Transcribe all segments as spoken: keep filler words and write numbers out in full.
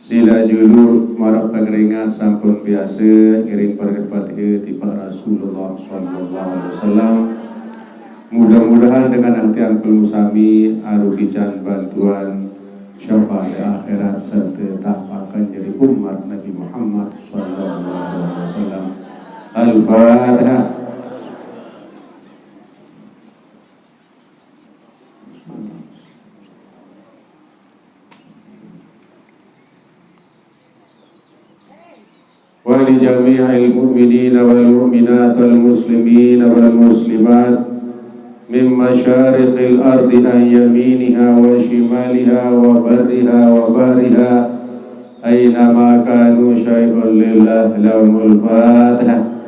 Sida julu marep pangeringat sampun biasa ngiring paring Fatihah tipaq Rasulullah sallallahu alaihi wasallam. Mudah-mudahan dengan tiang pelungguh sami aruh kicang bantuan syafaat akhirat serta tapaken jari umat Nabi Muhammad sallallahu alaihi wasallam. Al-Fatihah. ولجميع المؤمنين والمؤمنات والمسلمين والمسلمات من مشارق الأرض عن يمينها وشمالها وبرها وبحرها أينما كانوا شيء لله لهم الفاتحة.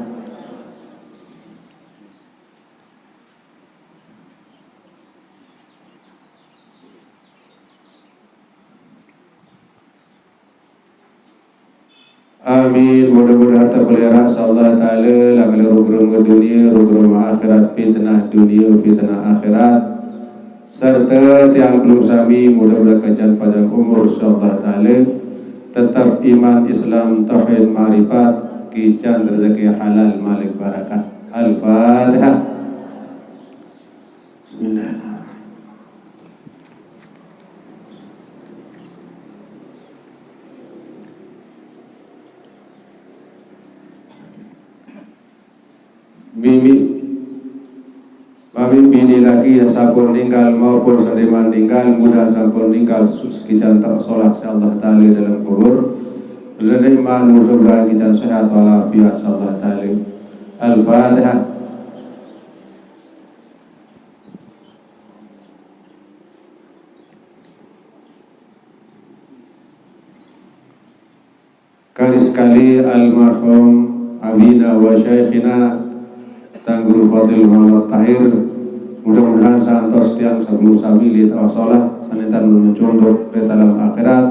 Amin. Mudah-mudahan tapelihara Allah Ta'ala, langkah rukun dunia, rukun akhirat, fitnah dunia, fitnah akhirat. Serta tiang pelungguh sami mudah-mudahan kicang panjang umur Allah Ta'ala. Tetap iman, Islam, tauhid, ma'rifat, kicang rezeki halal, malik barakat. Al-Fatihah. Bismillahirrahmanirrahim. Mimi, mami bini laki yang sampun ninggal maupun sariman ninggal, mudah sampun ninggal sus-, kicang tak solah Allah Ta'ala dalam kubur. Rezeki iman mudah-mudahan kicang sehat walafiat Allah Ta'ala. Al-Fatihah. Kali sekali almarhum abina wa syaikhina Tuan Guru Fadil Muhammad Tahir, mudah-mudahan santos tiang sebelum sami li tawah solah, sanentan mencunduk di dalam akhirat,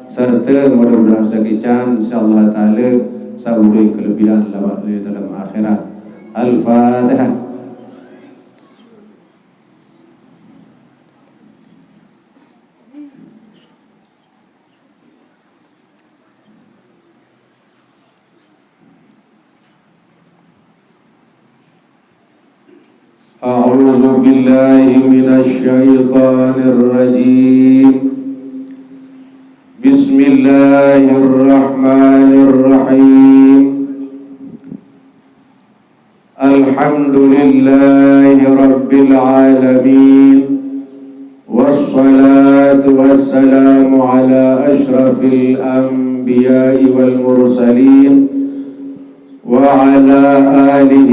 serta mudah-mudahan sekican, insyaallah ta'ala, saburi kelebihan lawat di dalam akhirat. Al-Fatihah. أعوذ بالله من الشيطان الرجيم. بسم الله الرحمن الرحيم. الحمد لله رب العالمين، والصلاة والسلام على أشرف الأنبياء والمرسلين، وعلى آله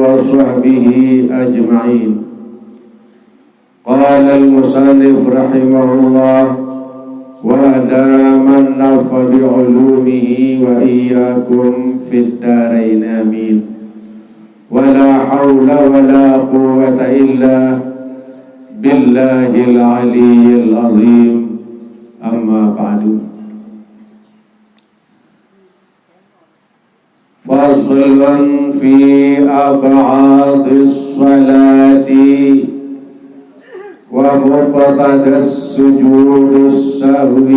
وصحبه أجمعين. قال المصنف رحمه الله وأدام النفع بعلومه وإياكم في الدارين آمين. ولا حول ولا قوة إلا بالله العلي العظيم. أما بعد. فصل في أبعاض الصلاة ومقتضى السجود السهو.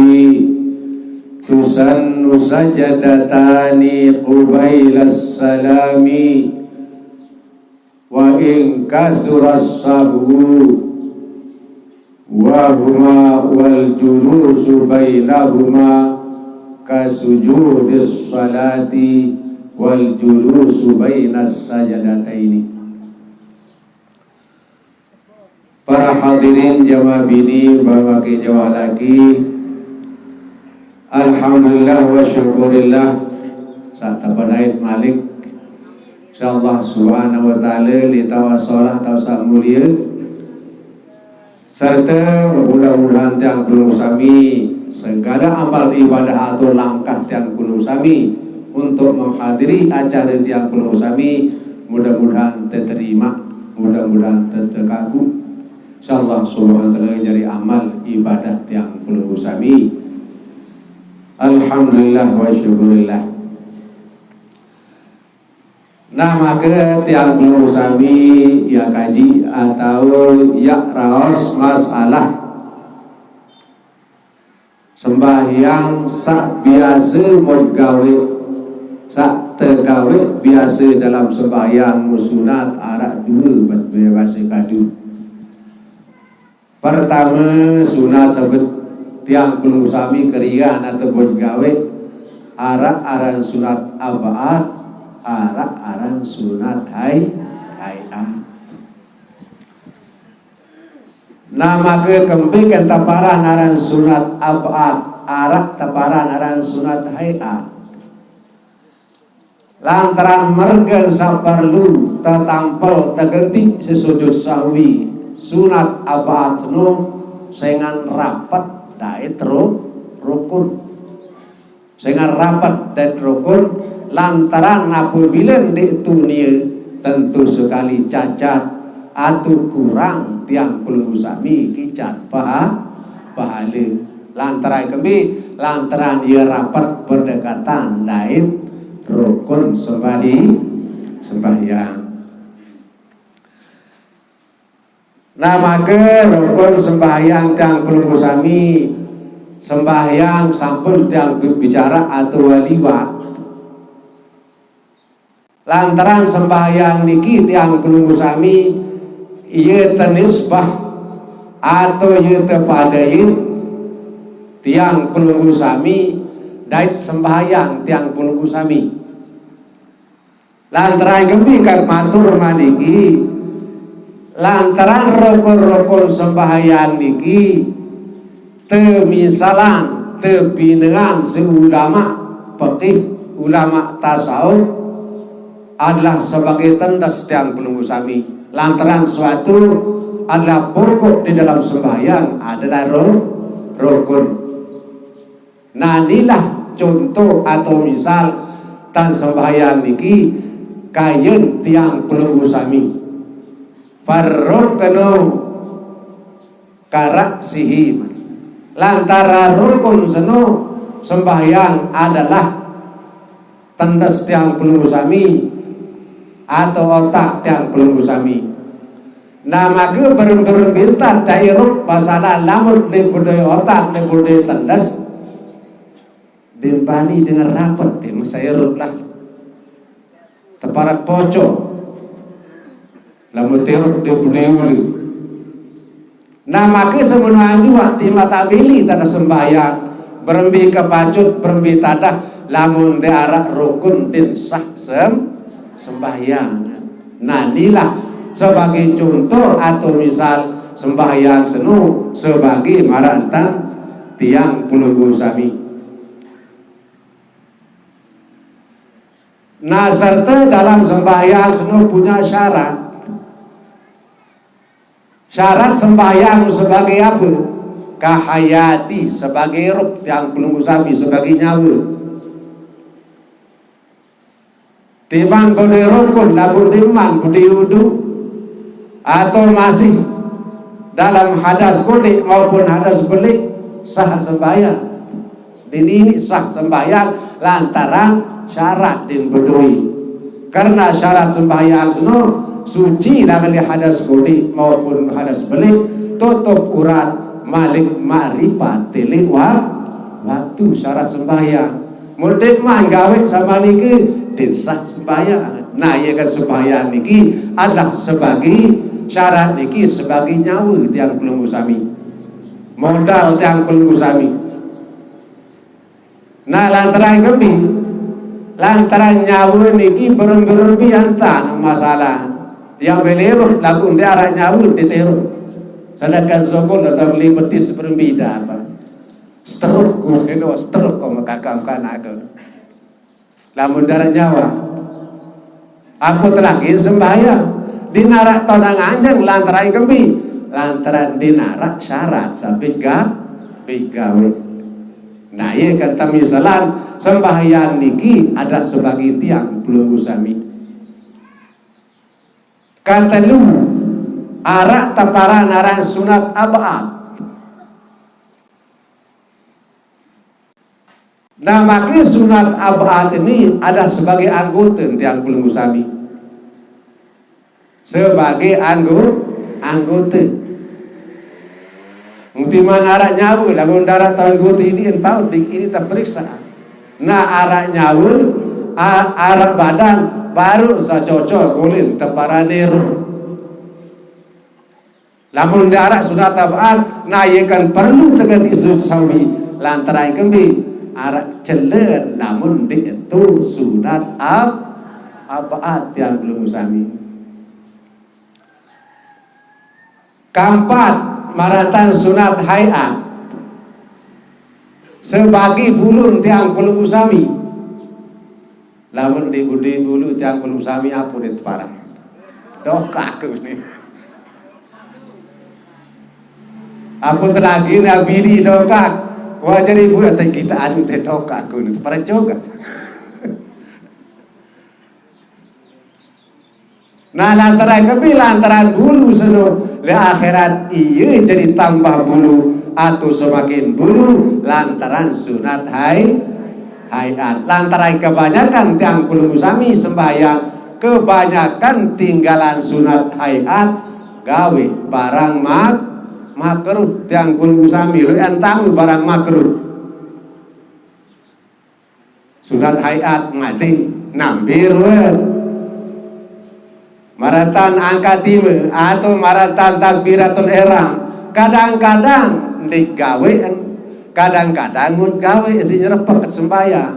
تسن سجدتان قبيل السلام وإن كثر السهو وهما والجلوس بينهما كسجود الصلاة والجلوس بين السجدتين. Para hadirin jamaah bini, bapak jamaah laki, alhamdulillah wa syukurillah, saq tepenait malik. Insyaallah subhanahu wa ta'ala, li tawah solah tawah saq mulie. Serte mudah-mudahan tiang pelungguh sami, segala amal ibadah atau langkah tiang pelungguh sami untuk menghadiri acara tiang pelungguh sami, mudah-mudahan teterima, mudah-mudahan tetekabul. Insyaallah subhanahu wa ta'ala jari amal ibadah tiang pelungguh sami. Alhamdulillah wa syukurillah. Nah, make tiang pelungguh sami ya kaji atau ya raos masalah Sembahyang sak biasa mun gawe, sak tegawe biasa dalam sembahyang musunat arak dua bahasa kadu. Pertama, sunat sebut tiang pelungguh sami kerian ataupun gawe, arak aran sunat ab'ad, arak aran sunat hai hai'at. Nah, maka kempi kan taparan aran sunat ab'ad, arak taparan aran sunat hai'at. Lantaran mergen saparlu tatampel tegenti sesujud sahwi sunat ab'ad no sengan rapet dait ru-, rukun. Sengan rapet dait rukun lantaran apabila ndik tunia tentu sekali cacat atau kurang tiang pelungguh sami kicat paha-, pahala. Lantaran kembi, lantaran ia rapet berdekatan dait rukun sembahdi-, sembahyang. Nah, maka rukun sembahyang tiang pelungguh sami, sembahyang sampun tiang bi-, bicara atau liwat. Lantaran sembahyang niki tiang pelungguh sami, ia tenisbah atau ia tepadain tiang pelungguh sami, dait sembahyang tiang pelungguh sami. Lantaran kembi kat matur maniki, lantaran rukun-rukun sembahyang niki, temisalan, tepinengan si ulama fikih, ulama tasawuf adalah sebagai tendes tiang pelungguh sami. Lantaran suatu adalah pokok di dalam sembahyang adalah ru-, rukun. Nah, inilah contoh atau misal tan sembahyang niki kayen tiang pelungguh sami. Farruknu kara'sihi. Lantaran rukun seno sembahyang adalah tendes tiang pelungguh sami atau otak tiang pelungguh sami. Nah, maka berembe-rembe tan dait ruk masalah lamun dipudoi otak, dipudoi tendes. Dimpani dengan rapet, dia mesai ruk lah. Teparat pocok. Lamun teruk dia budi ulu. Nah, maka sebenarnya waktu mata bili tanda sembahyang, berembi kepacut, berembi tadah, lamun diarak rukun din sah sem-, sembahyang. Nah, inilah sebagai contoh atau misal sembahyang seno sebagai marantan tiang pelungguh sami. Nah, serta dalam sembahyang seno punya syarat. Syarat sembahyang sebagai apa? Kahayati, sebagai roh, tiang pelungguh sami sebagai nyawa. Timan budi rukun, lamun timan budi wudu, atau masih dalam hadas kodik maupun hadas belik, sah sembahyang. Dini sah sembahyang lantaran syarat din bedoi. Karena syarat sembahyang seno suci dari hadas kodik maupun hadas belik, tutup urat, malik maripat tilik wa-, waktu syarat sembahyang. Mudik mah gawe sama niki, din sah sembahyang. Nah, iya kan sembahyang niki adalah sebagai syarat niki sebagai nyawa tiang pelungguh sami. Modal tiang pelungguh sami. Nah, lantaran kembi, lantaran nyawa niki berembi-rembi antan masalah. Yang beleruh lagu diarak nyawa diteruh. Sedangkan sokol ada beli betis berembi dah apa. Seteruk ku kena, seteruk kau mekakam kan aku. Lamun darat nyawa. Aku terakhir sembahyang. Dinarak tonang anjing lantaran kembi. Lantaran dinarak syarat tapi ga, bigawe. Nah, iya kan tamisalan sembahyang niki ada sebagai tiang pelungguh sami. Katelu, arak taparan aran sunat ab'ad. Nah, maka sunat ab'ad ini ada sebagai anggota tiang pelungguh sami. Sebagai anggo-, anggota. Mesti Cuman araq nyawe, lamun daraq taun guru ini taun di ini teperiksa. Nah, araq nyawe, a-, araq badan, baru sacocok kulit teparane roh. Lamun ndeq araq sunat ab'ad, nah, ye kan perlu tegati sujud sahwi. Lantaran kembe? Araq celen lamun ndeq etu sunat ab-, ab'ad, tiang pelungguh sami. Keempat, maratan sunat hai'at. Sebagi bulun tiang pelungguh sami. Lamun di budi bulu tiang pelungguh sami, ampun, itu parah. Dokaq aku ni. Ampun, selagi nabi di dokaq. Wah, jadi buat kita anu deh dokaq aku ni. Parah juga. Nah, lantaran kembe? Lantaran bulu seno leq akhirat, ie jari tambah bulu atau semakin bulu lantaran sunat hai-, hai'at. Lantaran kebanyakan tiang pelungguh sami sembahyang, kebanyakan tinggalan sunat hai'at, gawe barang mak-, makruh. Tiang pelungguh sami, lueq tamu barang makruh. Sunat hai'at, ngading, nambe ruet. Maratan angkat ime atau maratan takbiratul ihram. Kadang-kadang ndeq gawean, kadang-kadang ngut gawe, siq nyerepek sembahyang.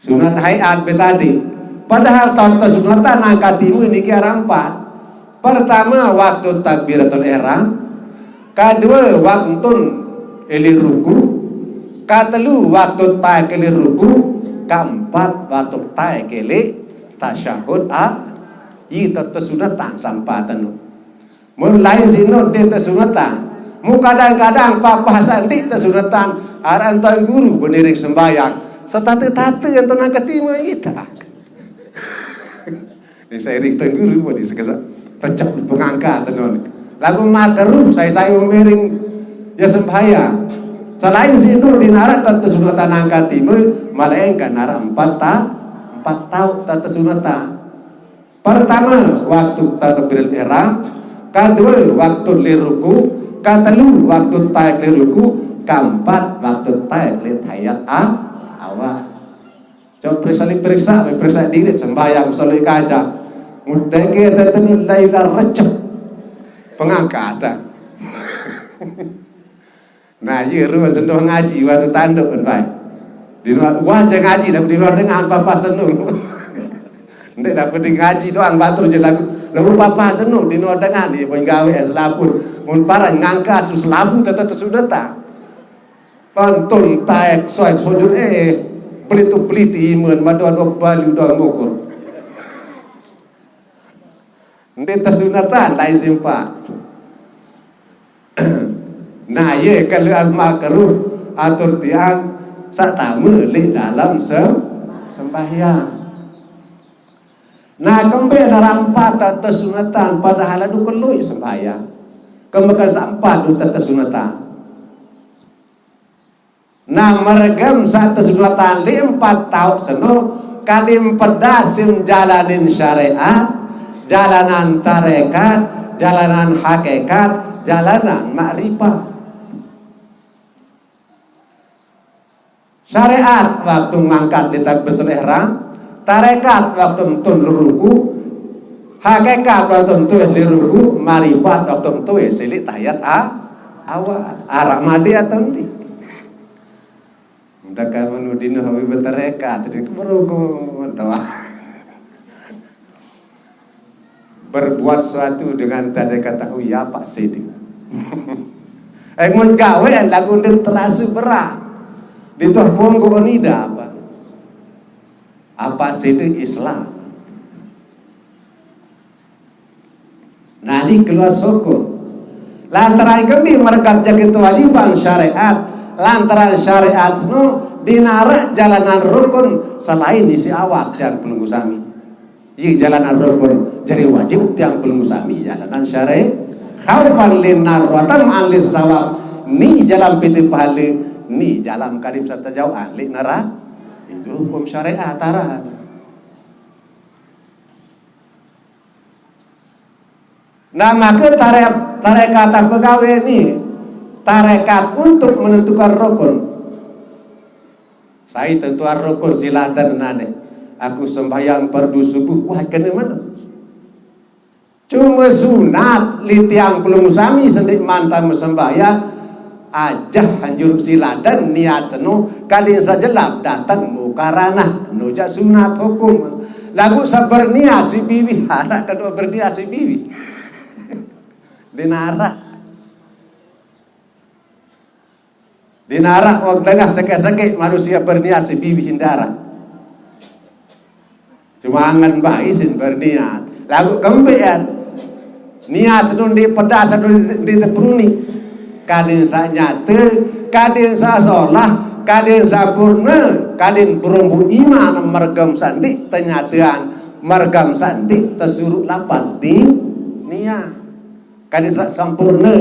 Sunat hai'at betadi. Padahal taoq tesunatan angkat ime niki araq empat. Pertame, waktu takbiratul ihram. Kedue, waktu leq ruku. Ketelu, waktu taek leq ruku. Keempat, waktu taek leq tasyahud a-, ie tetesunatan sempaten. Mun lain sino ndeq tesunetan. Mun kadang-kadang papah saq ndeq tesunetan, araq entan guru beniring sembahyang. Setate-tate entan angkat ime ite. Ni seiring entan guru, wah, di sekesak recep pengangkat tenon. Laguq makruh sai-sai miring ye sembahyang. Selain sino ndeq araq tetesunetan angkat ime, malaekan araq empat ta-, empat taoq tetesunetan. Pertame, waktu takbiratul ihram. Kedue, waktu leq ruku. Ketelu, waktu taek leq ruku. Keempat, waktu taek leq tahiyat a-, awal. Coba periksa, periksa, periksa diriq sembahyang selawe kajah. Mudeke tetenu lailah recep pengangkatan. Nah, ie ruen sendoh ngaji waktu tanduk kan, bae. Di luar, wah, je ngaji, tapi di luar dengan papah senung. Ndeq dapet ngaji doang, batur je lagu. Lamun papah senung, di luar dengan, ie pun gawe es laput. Mun paran ngangkat, terus labu, tetep tesunetan. Pantun taek, soek sujud, eh, pelitu-peliti imen, madu ado balu doang ngukur. Ndeq tesunetan, lain simpak. Nah, ye kelueq makruh atur tiang saq tame leq dalem se-, sembahyang. Nah, kembe saq araq empat tesunetan, padahal aduh kelueq sembahyang. Kembe saq empat tesunetan. Nah, meregem saq tesunetan leq empat taoq seno, kadi mpedas siq jalanin syariat, jalanan tarekat, jalanan hakikat, jalanan makrifat. Syariat waktu ngangkat leq takbiratul ihram, tarekat waktu entun ruku, hakikat waktu entun leq ruku, makrifat waktu entun siq leq tahiyat a-, awal. Araq made atau ndeq? Udah kamu nudin hobi bertarekat, jadi berhukum doang. Berbuat sesuatu dengan tidak diketahui apa sih. Eh, mun gawean laguq ndeq terase beraq. Dituh punggung nida apa? Apa sih Islam? Nah, ni keluar syukur. Lantaran kembe merekat jage kewajiban syariat. Lantaran syariat seno ndeq araq jalanan rukun selain isiq awak tiang pelungguh sami. Ie jalanan rukun, jari wajib tiang pelungguh sami jalanan syariat. Khaufan linnar wa tam'an lissawab. Ni jalan pite pahale, ni jalan karim serta jauhan leq nerake. Itu hukum syariat araq. Nah, maka tarekat, tarekat pegawe ni tarekat untuk menentukan rukun. Sai tentuan rukun si laden nane. Aku sembahyang fardu subuh, wah, kena mana? Cuma sunat li tiang pelungguh sami sendi mantan sembahyang, ajah anjur si laden niat seno, kadin sajelap datang mukarana, nuja sunat hukum. Lagu sabar niat si bibi, anak kedua berniat si bibi. Dinarak. Dinarak wong tengah seke-seke manusia berniat si bibi hindara. Cuma angen bae sin berniat. Lagu kembean. Niat nun di pedas nun di tepruni. Kadin sa nyate, kadin sa solah, kadin sa purna, kadin berumbu iman mergem sandi tenyatean, mergem sandi tesuruh lapas di niat. Kadin sa sempurna,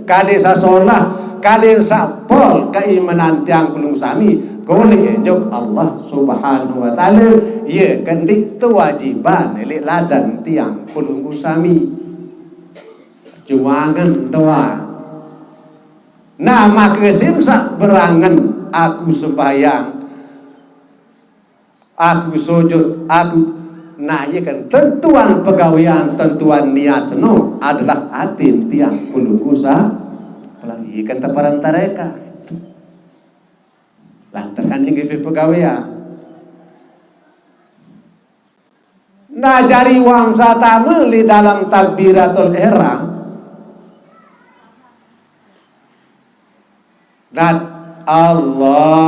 kadin sa solah, kadin sa pol keimanan tiang pelungguh sami. Golek juk Allah Subhanahu wa Ta'ala, ia kendik kewajiban elik ladan tiang pelungguh sami. Juangan doa. Nah, maka simsak berangen aku sembahyang, aku sujud, aku, nah, ia kan tentuan pegawean, tentuan niat no adalah atin tiang pelungguh sa-, apalagi ia kan teparan tareka. Lantaran tinggi pegawean. Nah, jari wang satama li dalam takbiratul ihram. Dan Allah,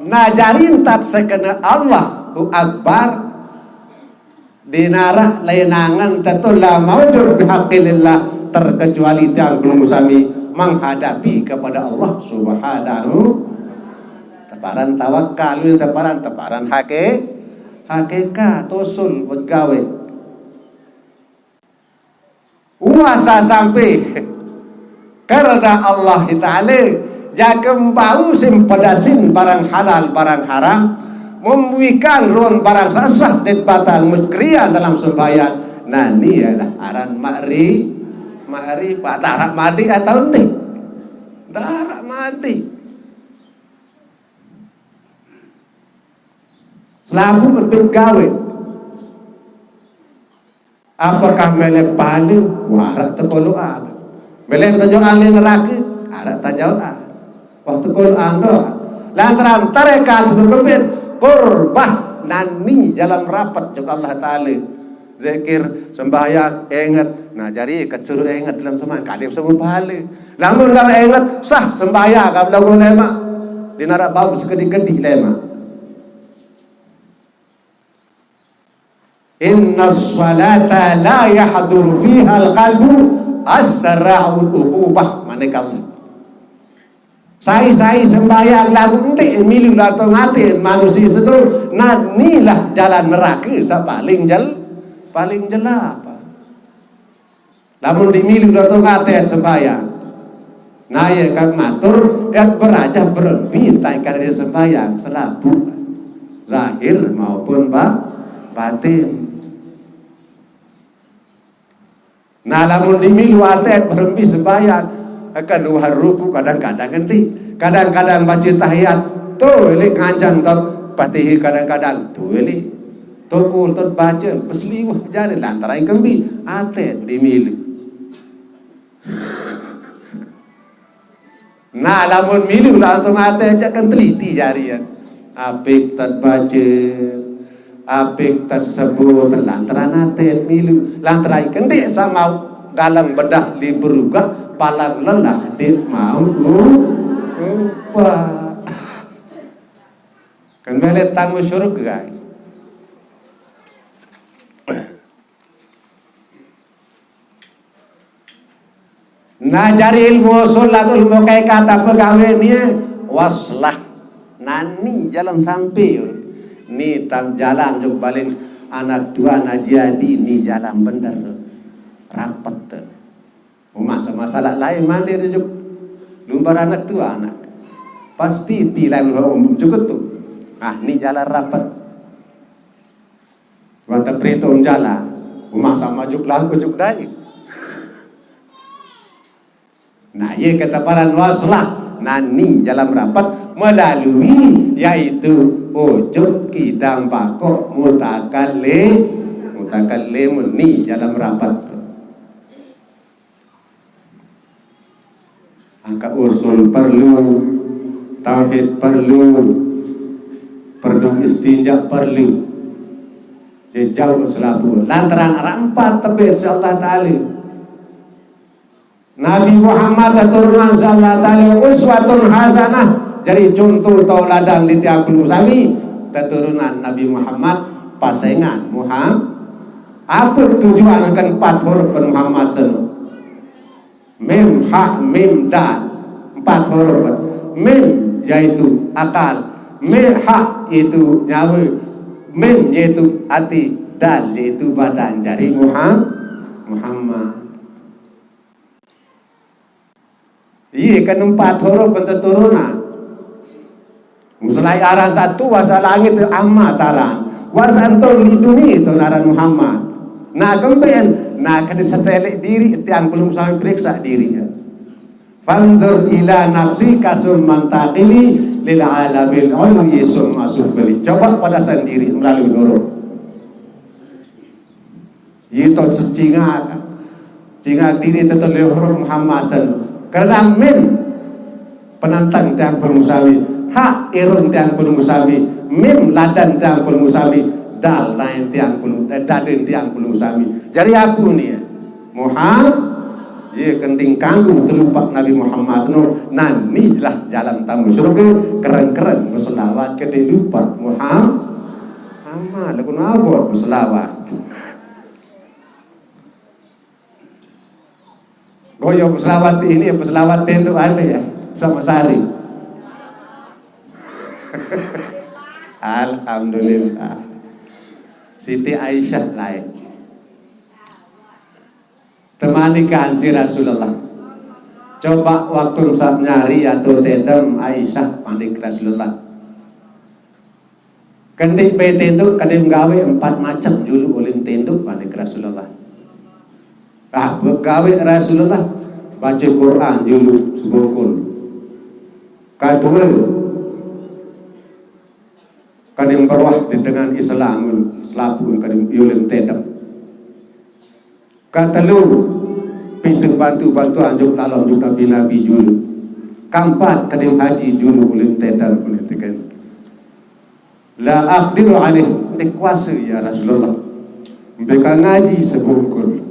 nah, jari entat sekena Allahu Akbar. Dinarak lainangan tetu la maujud bihaqqilillah terkecuali tiang belum sami menghadapi kepada Allah Subhanahu. Teparan tawakal, teparan, teparan hake-, hakikat usul buat gawe. Puasa sampai karena Allah Ta'ala jaga bau sim pedasin barang halal, barang haram, membuikan ruang barang rasah dan batal mukrian dalam sembahyang. Nah, ni ialah aran makri, makri, darak mati atau ni? Darak mati. Selalu berbit gawe. Apakah melek pahala? Wah, arak tekoloan. Melek tajoan di neraka? Arak tajoan. Wah, tekoloan doa. Lantaran tarekat berbit, qurbah nani jalan rapat juga Allah Ta'ala. Zikir, sembahyang, ingat. Nah, jari kecuru ingat dalam sembahyang. Kadang semua pahala. Namun kalau ingat, sah sembahyang, kalau lagu lemak. Dinarak bau sekedi-kedi lemak. Inna salata la yahdur fiha al-qalbu asra'ul uqubah. Mana kamu? Sai-sai sembahyang lagu endik milu lato ngate manusia setu, nah, nilah jalan neraka sa paling jel-, paling jelap. Lamun dimilu datu ngate sembahyang. Nah, ya kan matur, ya berajah berembi tai kada sembahyang selabu zahir maupun ba-, batin. Nah, lamun dimilu ate berembi sembahyang, akan luar ruku kadang-kadang ngendi, kadang-kadang baca tahiyat, tu elik nganjang tau patihi kadang-kadang, tu elik. Tokol tot baca, peseliwah jari lantaran kembi, ate dimilu. Nah, lamun milu langsung ate aja kan teliti jari ya. Apik tot baca, apik tot sebut, lantaran ate milu, lantaran kendik sama galang bedah di berugah, palang lelah di mau u-, upah. Kan beres tamu syurga. Nah, jari ilmu usul atau ilmu hakikat pegawe ni, waslah. Nani jalan sampai. Ni tam jalan juk balik anak tua najadi ni jalan bener. Rapet tu. Masa masalah lain mana dia juk. Lumbar anak tua anak. Pasti tilang umum juga tu. Ah, ni jalan rapet. Mata perintah jalan. Rumah sama juk lagu juk dai. Nah, ye kata paran waslah nani dalam rapat melalui yaitu ucup kidang pakok mutakallim, mutakallim ni dalam rapat. Angka usul perlu, tauhid perlu, perlu istinja perlu. Dia jauh selalu lantaran rampat tebih si Allah Ta'ala. Nabi Muhammad keturunan si Allah Ta'ala uswatun hasanah. Jadi contoh tauladan di tiang pelungguh sami keturunan Nabi Muhammad pasengan Muhammad. Apa tujuan akan empat huruf Muhammad tu? Mim, ha, mim, dal. Empat huruf. Mim yaitu akal. Mim, ha itu nyawa. Mim yaitu hati. Dal yaitu badan. Jadi Muhammad. Muhammad. Iya, kan empat huruf keturunan. Musalai aran satu wasa langit tu Ahmad aran. Wasa entung di dunia tu aran Muhammad. Nah, kempen, nah, kena setelik diri tiang belum sampai periksa diri. Fanzur ila nafsika summa taqili lil alamil ulwi summa sufli. Coba pada sendiri melalui huruf. Itu secingak. Cingak diri tetap huruf Muhammad sen. Kerana min penantang tiang pelungguh sami, ha irung tiang pelungguh sami, mim ladan tiang pelungguh sami, dal lain tiang pelungguh, eh, dadin tiang pelungguh sami. Jadi aku ni, Muhammad, ye kenting kanggu telupak Nabi Muhammad tu, nani lah jalan tamu syurga, keren-keren berselawat ke telupak Muhammad. Amal, aku nabot berselawat. Goyong pesawat ini, pesawat tenduk ada ya, sama sehari. Alhamdulillah. Siti Aisyah lain. Temani kansi Rasulullah. Coba waktu usap nyari atau tendem Aisyah panik Rasulullah. Kendi pe tenduk, kendi gawe empat macam julu ulin tenduk panik Rasulullah. Ah, begawe Rasulullah baca Quran julu sebungkul. Kedua, kendi berwah di dengan Islam selapu kendi ulin tenduk. Katelu, pintu bantu-bantu anjuk lalom juk nabi-nabi julu. Kampat, kendi haji julu ulin tenduk ulin tekan. La aqdiru alaih, ndak kuasa ya Rasulullah. Mbeka ngaji sebungkul.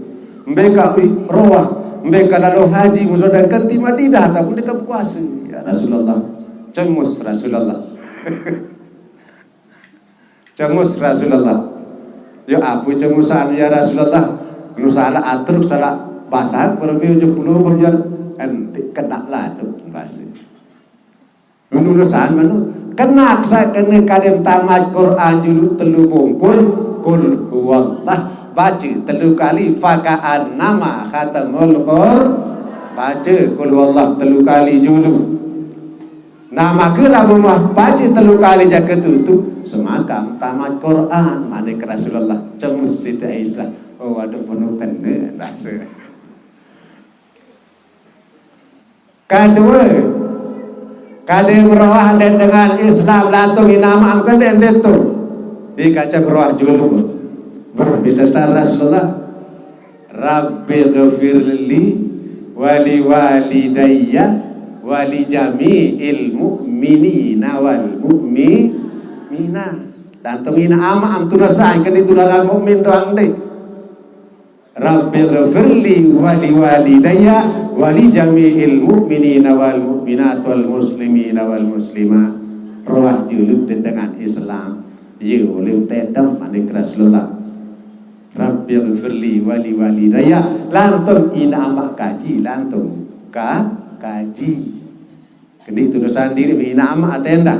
Mbeka roah, mbeka lalu haji musuh dan kenti Madinah tak pun kuasa ya Rasulullah. Cemus Rasulullah. Cemus Rasulullah. Ya apa cemusan ya Rasulullah? Nu salah atur, salah bahasa, berarti ujuk puluh berjalan. Kan kena lah tu bahasa. Lulusan manu. Kena saya kena kadem tamat Quran julu telu bungkul, kul huwallah. Baca telu kali, faka'annama khatamul Qur. Baca kul huwallah telu kali julu. Nah, maka lamun baca telu kali jaga tutup, semakam tamat Quran, manik Rasulullah, cemus Siti Aisyah. Oh, waduh, penuh kena rasa. Kedua, kada meroah dengan Islam latung inama angkon dan tu. Di kaca meroah julu. Berbeda Rasulullah. Rabbi ghafirli wali walidayya wali jami'il mu'minina wal mu'minat. Dan temina ama am tunasan kan itu dalam mukmin doang deh. Rabbi ghafirli wali walidayya wali jami'il mu'minina wal mu'minat wal muslimina wal muslimat. Roah juluk dengan Islam. Ya, ulih tedem manik Rasulullah. Rabbi ghafirli wali walidayya. Lantung ina amak kaji, lantung ka kaji. Kedi tudusan diri ina amak atenda.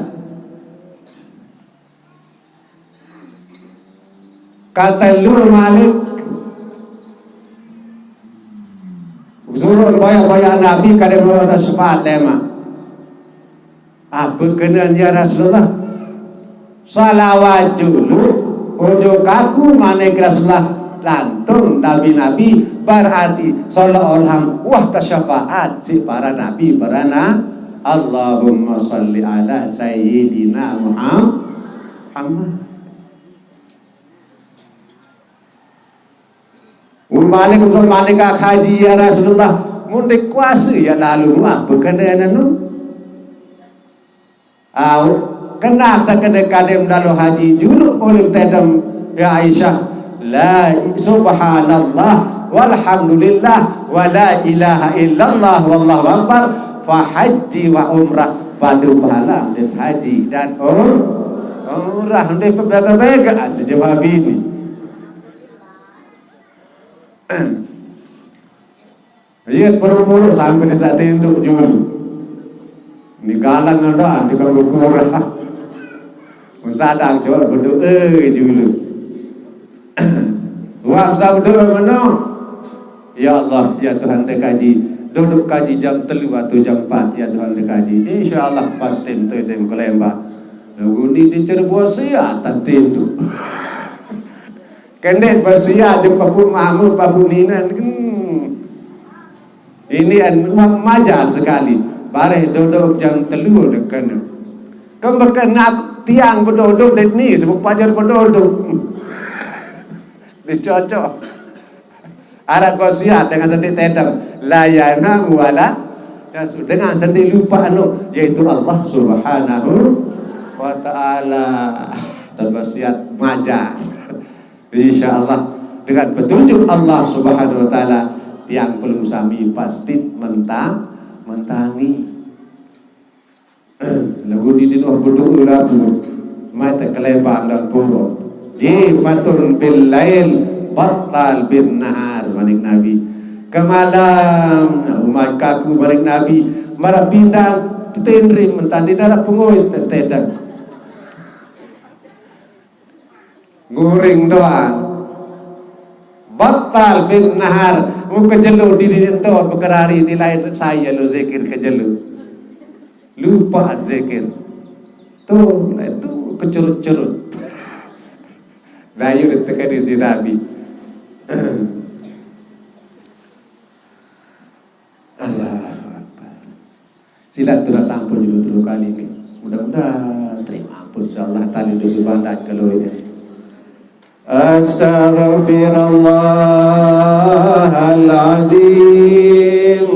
Kata lu Malik, suruh banyak-banyak Nabi kada berada syafaat lema. Apa kena ya Rasulullah? Salawat dulu, ojo kaku manik Rasulullah. lantung nabi-nabi, berarti seolah-olah wah tasyafaat si para nabi, para na-, Allahumma salli ala Sayyidina Muhammad. Mun malik, mun malik ka haji, ya Rasulullah, mun dikuasa ya lalu, apa kena anu? Au, kena sakena kadem dalam haji, juluk ulun tedem, ya Aisyah. La, subhanallah, walhamdulillah, wa la ilaha illallah, wallahu akbar, fa hajji wa umrah, padu pahala dan haji dan um-, umrah, ndai pebega-bega, asa jawab ini. Iya, puru-puru sampai di saat itu julu. Ni galang ada, di kanggo kurang. Mun sadang coba berdoa julu. Wah, sa berdoa mano? Ya Allah, ya Tuhan, dek kaji. Duduk kaji jam telu atau jam empat, ya Tuhan, dek kaji. Insya Allah, pasti itu yang kelemba. Lagu ni di Cirebon sia, tadi itu. Kendek bersiap di papu mamu, papu ninan. Hmm. Ini an ma-, majar sekali. Bareh dodok jam telu dek kena. Kembeken nak tiang bedodok dek ni, sebab pajar bedodok. Dicocok. Arak kau siap dengan sendi tedem. La yanamu wala yasu. Dengan sendi lupa anu, yaitu Allah Subhanahu wa Ta'ala. Terbersiap majar. Insya Allah, dengan petunjuk Allah Subhanahu wa Ta'ala, tiang pelungsami pasti mentang, mentangi. Lagu di dinuh betul lagu. Mai tak kelebang dan puro. Jifatun bil lail, batal bin nahar, manik Nabi. Kemalam, umat kaku, manik Nabi. Marah pindah, tenrim, mentandi darah pengoi, tetedang. Nguring doang. Batal bin nahar, muka jelo diri ento bekerari nilai saya lo zikir ke jelo. Lupa zikir. Tu, tu kecerut-cerut. Dayu teka di si Nabi. Allahu Akbar. Sila tu dah sampun juga tiga kali ni. Mudah-mudahan terima ampun, insyaallah, tali dosa bandat kalau ini. Astaghfirullahaladzim.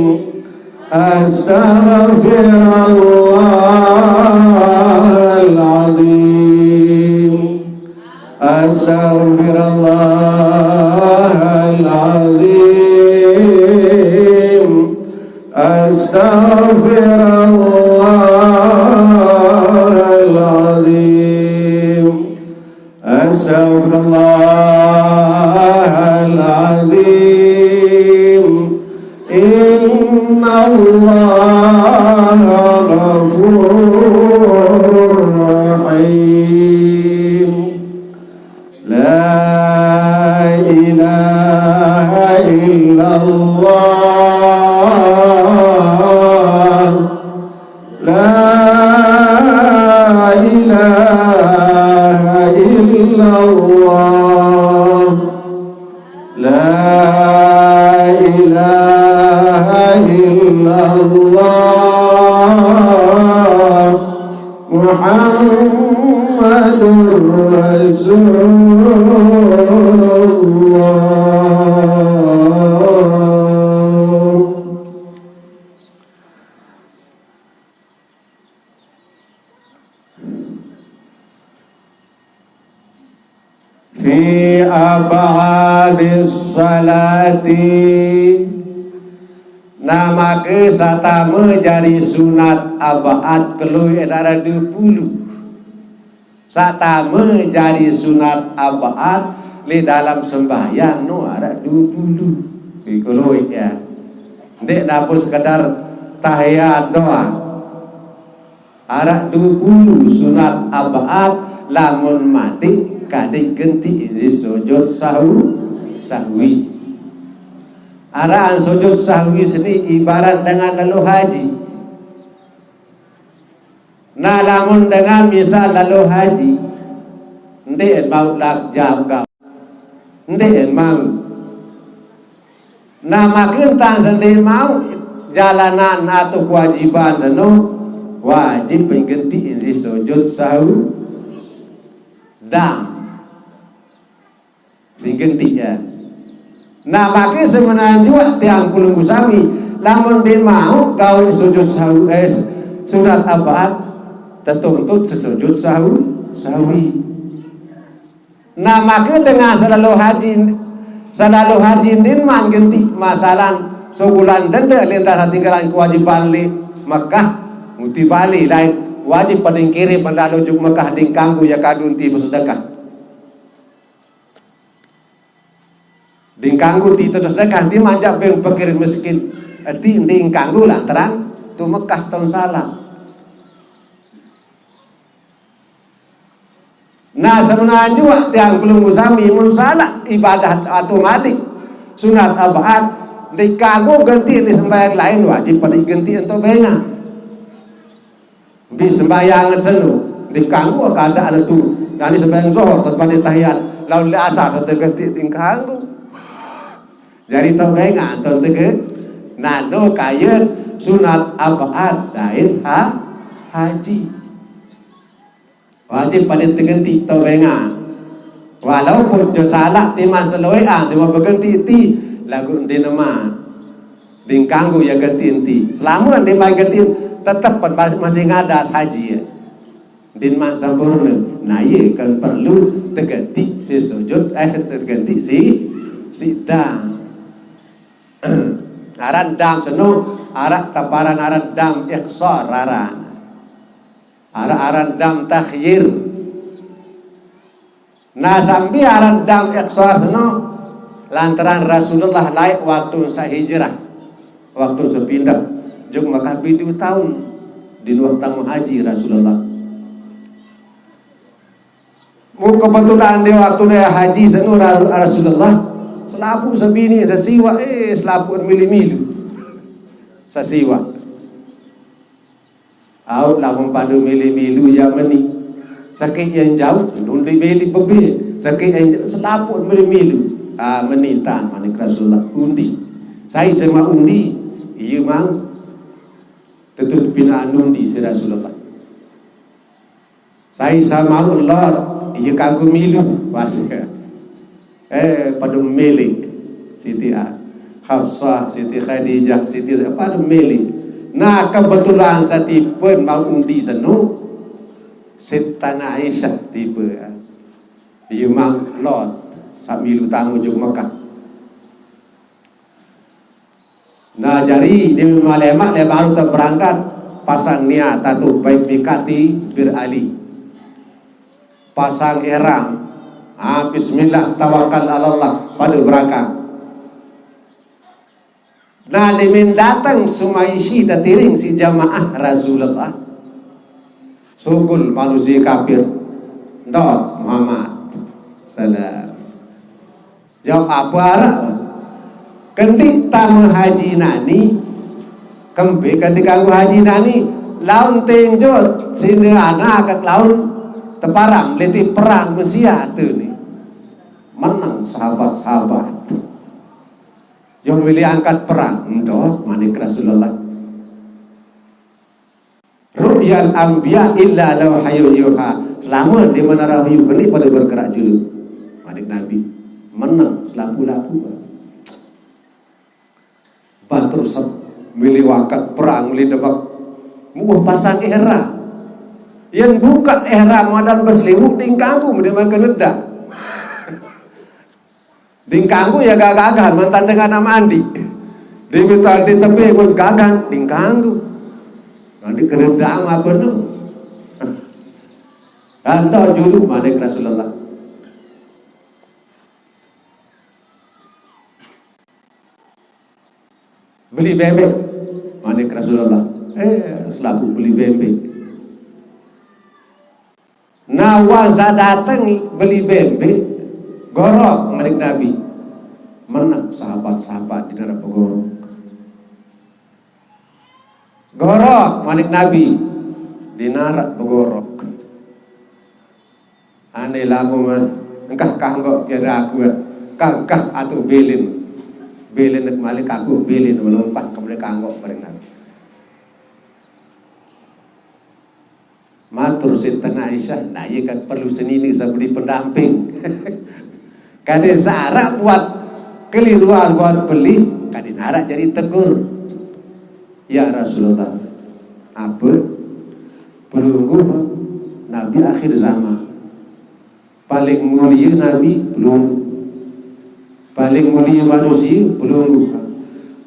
Astaghfirullahaladzim. Astaghfirullahaladzim. Astaghfirullahaladzim. Astaghfirullahaladzim. Innallaha ghafurur rahim. La ilaha illallah. La ilaha illallah. La ilaha illallah. Muhammadur Rasulullah. Fi ab'adis salati. Nah, maka satama jari sunat ab'ad kelui antara dua puluh. Satama jari sunat ab'ad li dalam sembahyang no arak dua puluh. Di kelui ya. Ndik dapur sekadar tahiyat doang. Arak dua puluh sunat ab'ad lamun mati kadai genti di sujud sahu-, sahwi. Arak sujud sahwi sini ibarat dengan lalu haji. Nah, lamun dengan misal lalu haji, ndik mau lak jam kau. Ndeq mauq. Nah, make tang sendeq mauq jalanan atau kewajiban seno, wajib pengenti sujud sahwi. Dang. Pengenti, ya. Nah, make semenan juaq tiang pelungguh sami, lamun ndeq mauq gawe sujud sahwi, eh, sunat ab'ad, tetuntut sesujud sahwi, sahwi. Nah, make dengan selalu haji, selalu haji ndeqman genti masalah sebulan dende leq endah tinggalan kewajiban leq Mekah, muti bale lain wajib pade ngirim pendalo juk Mekah, ndeq kanggo ye kadu enti besedekah. Ndeq kanggo ti sedekah, ndeq manjak beng pekir miskin. Enti ndeq kanggo lantaran tu Mekah taun salaq. Nah, semenan juaq tiang pelungguh sami, mun salaq ibadah atau malik sunat ab'ad, ndeq kanggo genti leq sembahyang lain, wajib pade genti entuk bengan. Mbe sembahyang seno, ndeq kanggo keadaan tu. Jari sembahyang Zohor, terus pade tahiyat, laun leq Asar, terus genti ndeq kanggo. Jari tau bengan, tau tege, nano kayen sunat ab'ad dait ha-, haji. Wajib pade tegenti tau bengan. Walaupun jo salaq timaq seloeqan, timaq begenti ti, laguq ndeqman. Ndeq kanggo ye genti enti. Selamet ndeqman genti, tetep pade masih ngadas haji, ya. Ndeqman sempurne. Nah, ye kan perlu tegenti si sujud, eh, tegenti si, si dam. Aran dam seno, araq teparan aran dam iqsar aran. Araq aran dam takhyir. Nah, sambi aran dam iqsar seno, lantaran Rasulullah laeq waktu saq hijrah, waktu saq pindah, juk Mekah pitu taun, di luah tame haji Rasulullah. Mu kebetulan di waktu ne haji seno Ra-, Rasulullah, selapuq sebini sesiwaq, eh, selapuq milu-milu. Sesiwaq. Aut lamun pade milu-milu ye meni. Sekeq yen jauq, undi milu bebie. Sekeq yen selapuq milu-milu. Ah, meni tan, manik Rasulullah, undi. Sai sema undi, iye mang. Tetu pinaq undi si Rasulullah. Sai sema lot, iye kanggo milu, pas. Eh, pade milik. Siti A-, Hafsah, Siti Khadijah, Siti, pade milik. Nah, kebetulan saq tipe mauq undi seno, Sittina Aisyah tipe. Iye mang lot, saq milu tame juk Mekah. Nah, jari di malemaq leq baruq teberangkat, pasang niat atau bait miqati Bir Ali. Pasang ihram. Ah, bismillah, tawakal alallah, pade berangkat. Nah, lemen dateng Sumaisi tetiring siq jamaah Rasulullah. Sugul manusie kapir. Ndot Muhammad. Salam. Jawab, ape araq? Kendiq tame haji nani, kembe kendiq kanggo haji nani, laun tenjot sinde anak laun teparan, leti perang mesia tu ni. Menang sahabat-sahabat. Jauq mele angkat perang, ndot, manik Rasulullah. Ru'yal anbiya illa law hayu yuha. Selame di menara wahyu, kendiq pade bergerak julu. Manik Nabi. Menang, selapuq-lapuq. Batur sep, mele wangkat perang, mele demek. Muah pasang ihram. Yen bukaq ihram madan beseliwuq, ndeq kanggo, mending makan ledak. Ndeq kanggo ye gagah-gagahan, mantan dengan amaq andi. Di misal di tepi, mus gagah, ndeq kanggo. Nanti keredam ape no? Gantong julu, manik Rasulullah. Beli bembeq, manik Rasulullah. Eh, selapuq beli bembeq. Nah, wah saq dateng beli bembeq, gorok, manik Nabi. Meneng sahabat-sahabat di darat begorok. Gorok, manik Nabi, di darat begorok. Ane lamun engkah kanggo kira aku, eh. Kangkah atau bilin. Bilin malik aku bilin melumpah kemudian kanggo paring Nabi. Matur Siti Aisyah, nah iya kan perlu senini seperti pendamping. Kadin syarat buat keliruan buat beli, kadin arak jadi tegur. Ya Rasulullah, apa pelungguh Nabi akhir zaman? Paling mulia Nabi pelungguh. Paling mulia manusia pelungguh.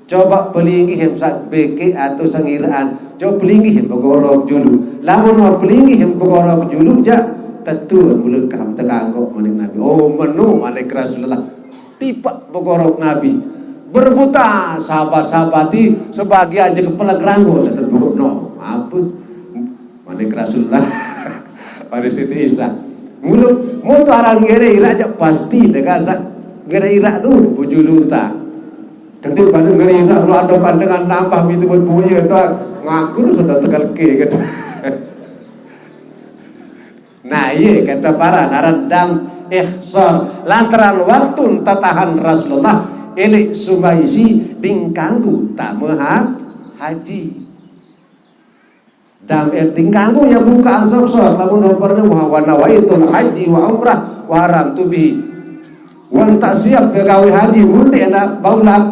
Coba pelinggih yang sak beke atau sengiraan. Coba pelinggih yang begorok julu. Lamun mau pelinggih yang begorok julu, jak tentu mulai kam tekangkok manik Nabi. Oh, menu manik Rasulullah. Tipe begorok Nabi. Berbuta sahabat-sahabat di sebagian juga pelag ranggo tetap no. Apa? Manik Rasulullah. Pada Siti Isa. Mulut, mau tu orang ngere ira aja pasti dengan sak ngere ira tu bujulu ta. Ketik pada ngere ira lu ada pandangan nambah itu buat bunyi kata ngaku lu sudah tegal ke kata. Nah, iya kata para naran dam ihsar. Lantaran waktu tatahan Rasulullah, elik subaisi dingkanggu tak mehat haji. Dan eh, dingkanggu ya buka ansor-sor, lamun nomornya wa, wa nawaitul haji wa umrah wa haram tubi. Wan tak siap ya gawe haji, munde na baulat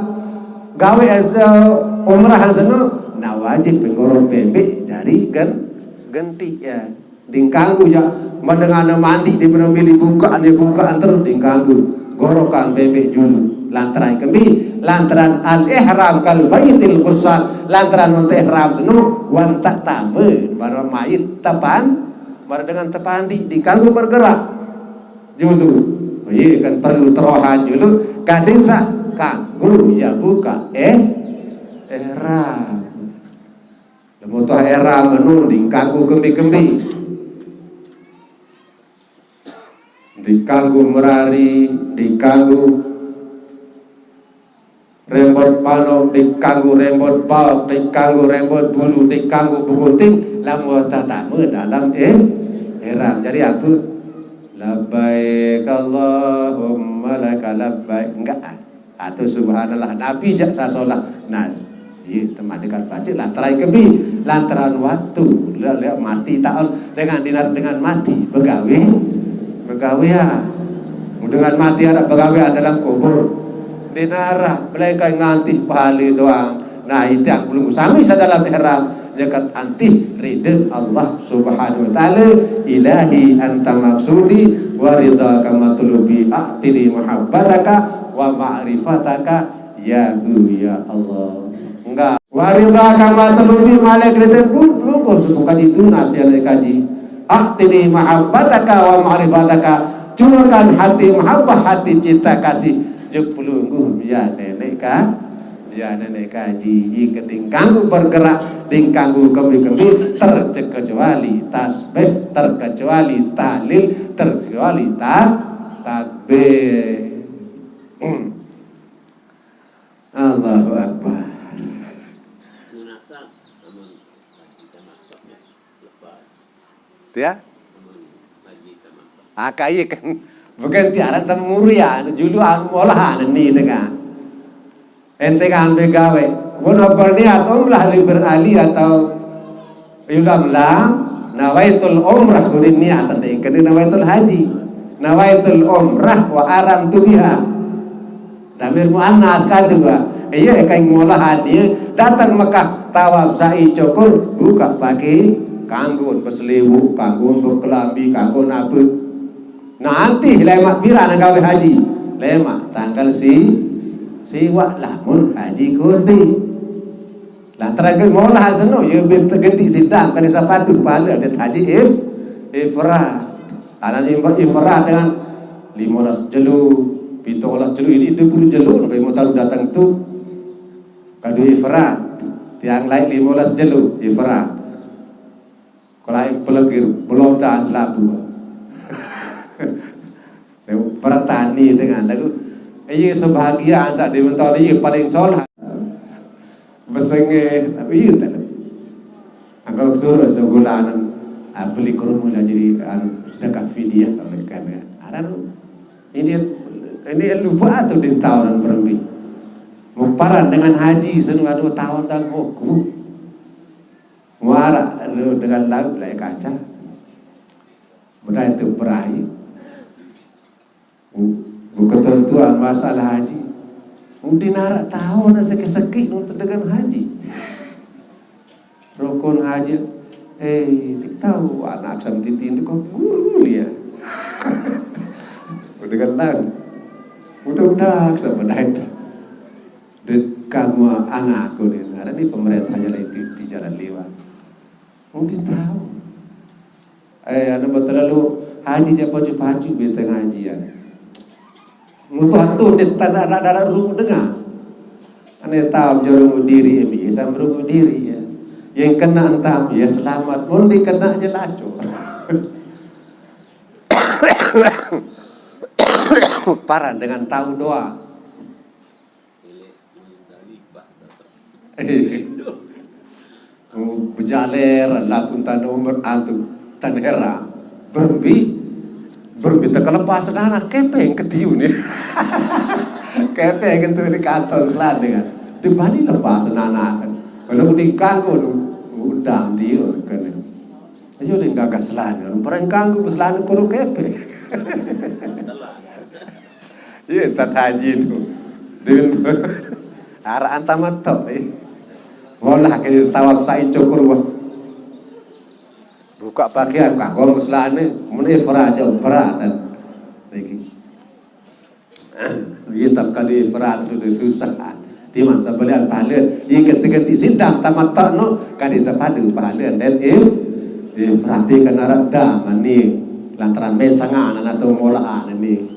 gawe es eh, umrah seno, nah wajib penggorong bebek dari gen genti ya. Dingkanggu ya, madengana mandi di penambil dibuka, dibuka terus dingkanggu. Gorokan bebek julu. Lantaran kemi, lantaran al ihram kal baitil qusan, lantaran untuk ihram seno, wan tak tame, bara mayit tepan, bara dengan tepandi, dingkanggu bergerak. Julu. Iya kan perlu terohan julu. Kadin sa kanggu ya buka eh ihram. Lemutuh ihram anu dingkanggu kembi-kembi. Dikanggu merari, dikanggu rembot panok, dikanggu rembot baok, dikanggu rembot bulu, dikanggu bukuting, lamun tatame dalam eh ihram. Jadi aku labbaik Allahumma laka labbaik. Enggak. Atau subhanallah. Nabi jak sasolah. Nah, iya teman dekat baca lantaran kemi, lantaran waktu. Lek mati taun dengan dinar dengan mati begawe. Begawe ya. Dengan mati ada begawe dalam kubur. Dinara, melainkan nganti pahali doang. Nah, itu yang belum sami sadalam ihram. Nyekat antih ridha Allah Subhanahu wa taala. Ilahi anta maksudi wa ridhaka matlubi, a'tini mahabbataka wa ma'rifataka ya hu ya Allah. Enggak. Wa ridhaka matlubi, malik ridha pun belum suku kaji tunas ya kaji. A'tini mahabbataka wa ma'rifataka, curahkan hati mahabbah, hati cinta kasih. Juk pelungguh ya nenek ka. Ya nenek kaji, keting kanggu bergerak, ding kanggu kembi-kembi, terkecuali tasbih, terkecuali tahlil, terkecuali ta takbir. Hmm. Allahu Akbar. Munasab, namun kita maksudnya lepas. Ya? Namun lagi kita maksud. Ah, kaya kan. Bukan tiara temuri ya, julu ang olahan ni dengan. Ente kan begawe. Mun berniat umrah li berali atau yulam la nawaitul umrah kudu niat ente kena nawaitul haji. Nawaitul umrah wa aramtu biha. Damir muannas kadua. Iya kain ngolahan dia datang Mekah tawaf sa'i cukur buka pakai kanggun berseliwu, kanggun berkelambi, kanggun apa. Nanti lemak pira nak gawe haji? Lemak tanggal si siwak lamun haji kurdi. Lah terakhir molah seno ya bin tegenti sidang kali sapatu pahala dia haji if ifrad. Anak lima ifrad dengan lima belas jelu, pitung belas jelu ini itu puluh jelu sampai mau tahu datang tu kadu ifrad. Tiang lain lima belas jelu ifrad. Kalau yang pelagir belum dah labu. Pertani dengan lagu. Iya sebahagian tak dimentor iya paling solah. Besenge tapi iya tak. Angkau suruh sebulan beli kurma jadi anu sedekah fidyah kalau ikan ya. Ada tu. Ini Ini lupa tu di tahun berembi. Muparan dengan haji senu anu tahun dan buku. Muara lu dengan laut lai kaca. Mudah itu berahi. Bu-, buka tuan-tuan masalah haji. Mungkin arak tahu nak seki-seki untuk dengan haji. Rukun haji. Eh, tahu anak sama titi ni kau guru dia. Udah kan lang. Udah-udah sama dah. Dek kamu anak aku ni. Ada ni pemerintah jalan itu di jalan lewat. Mungkin tahu. Eh, anu betul lalu haji je pacu-pacu beta ngaji ya. Mutu atu dia tak ada, ada, ada rumah dengar. Ane tahu jarum diri emi, sama rumah diri ya. Yang kena entah ya selamat, mun dikena je lacu. Paran dengan tahu doa. Bejaler lakun tanu antu tanera. Berbi, berbi tak lepas nana kepeng ketiu ni. Kepeng ketiu di kantong seladi kan. Di bali lepas nana kan. Kalau di kanggo udang dia kan. Ayo di gagas seladi. Perang kanggo seladi perlu kepeng. Iya, tat haji tu. Dia araan tamat tok, eh. Ngolah ke tawaf sa'i cukur wah. Buka pakaian kagok selane, mun ifrad je berat kan. Niki. Iya, tak kali ifrad tu dia susah. Timan sebelian pahala. Iya, ketika di sidang tamat tok no, kali sepadu pahala dan if ifrad dia kena redam ni. Lantaran mesangan atau molahan ni.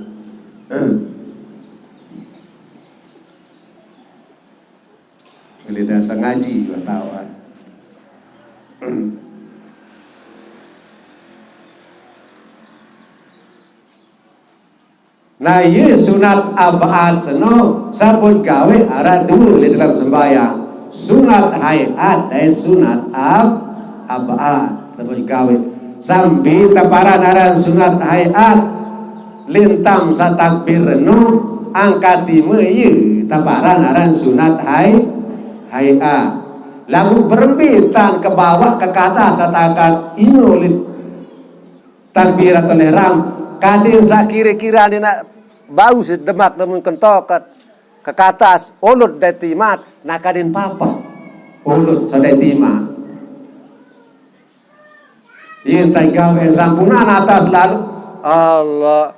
Ini dasar ngaji, gua tahu, ah. Nah, iya sunat ab'ad seno, sabut gawe aran dua di dalam sembahyang. Sunat hai'at dan sunat ab-, ab'ad. Sabut gawe. Sambil taparan aran sunat hai'at. Lintam satakbir no angkat lima iya taparan aran sunat hai, hai'at. Lagu berembitan ke bawah ke kata satakat ino li-, takbiratul ihram. Kadin sakira-kira ni nak bau si demak namun kentokat ke katas olut dai timat nak kadin papa olut sadai timat. Iya, tak gawe sampunan atas lalu. Allah.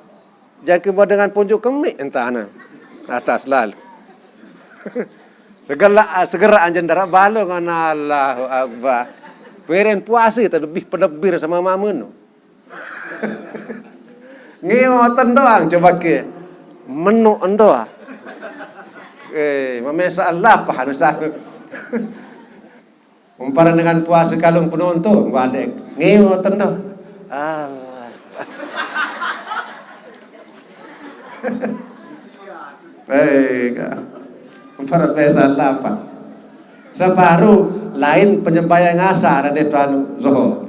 Jaki mau dengan punjuk kemik entah na. Atas lalu. Segera, segera anjen darat balo ngan Allahu Akbar. Peren puasa tu lebih pedebir sama mama nu. Ngeoten doang coba ke. Menu endo. Eh, memesa lapah anu satu. Umpara dengan puasa kalung penonton, badek. Ngeoten doh. Allah. Baik. Umpara pesa lapah. Separuh lain penyembahyang asar ada tuan Zohor.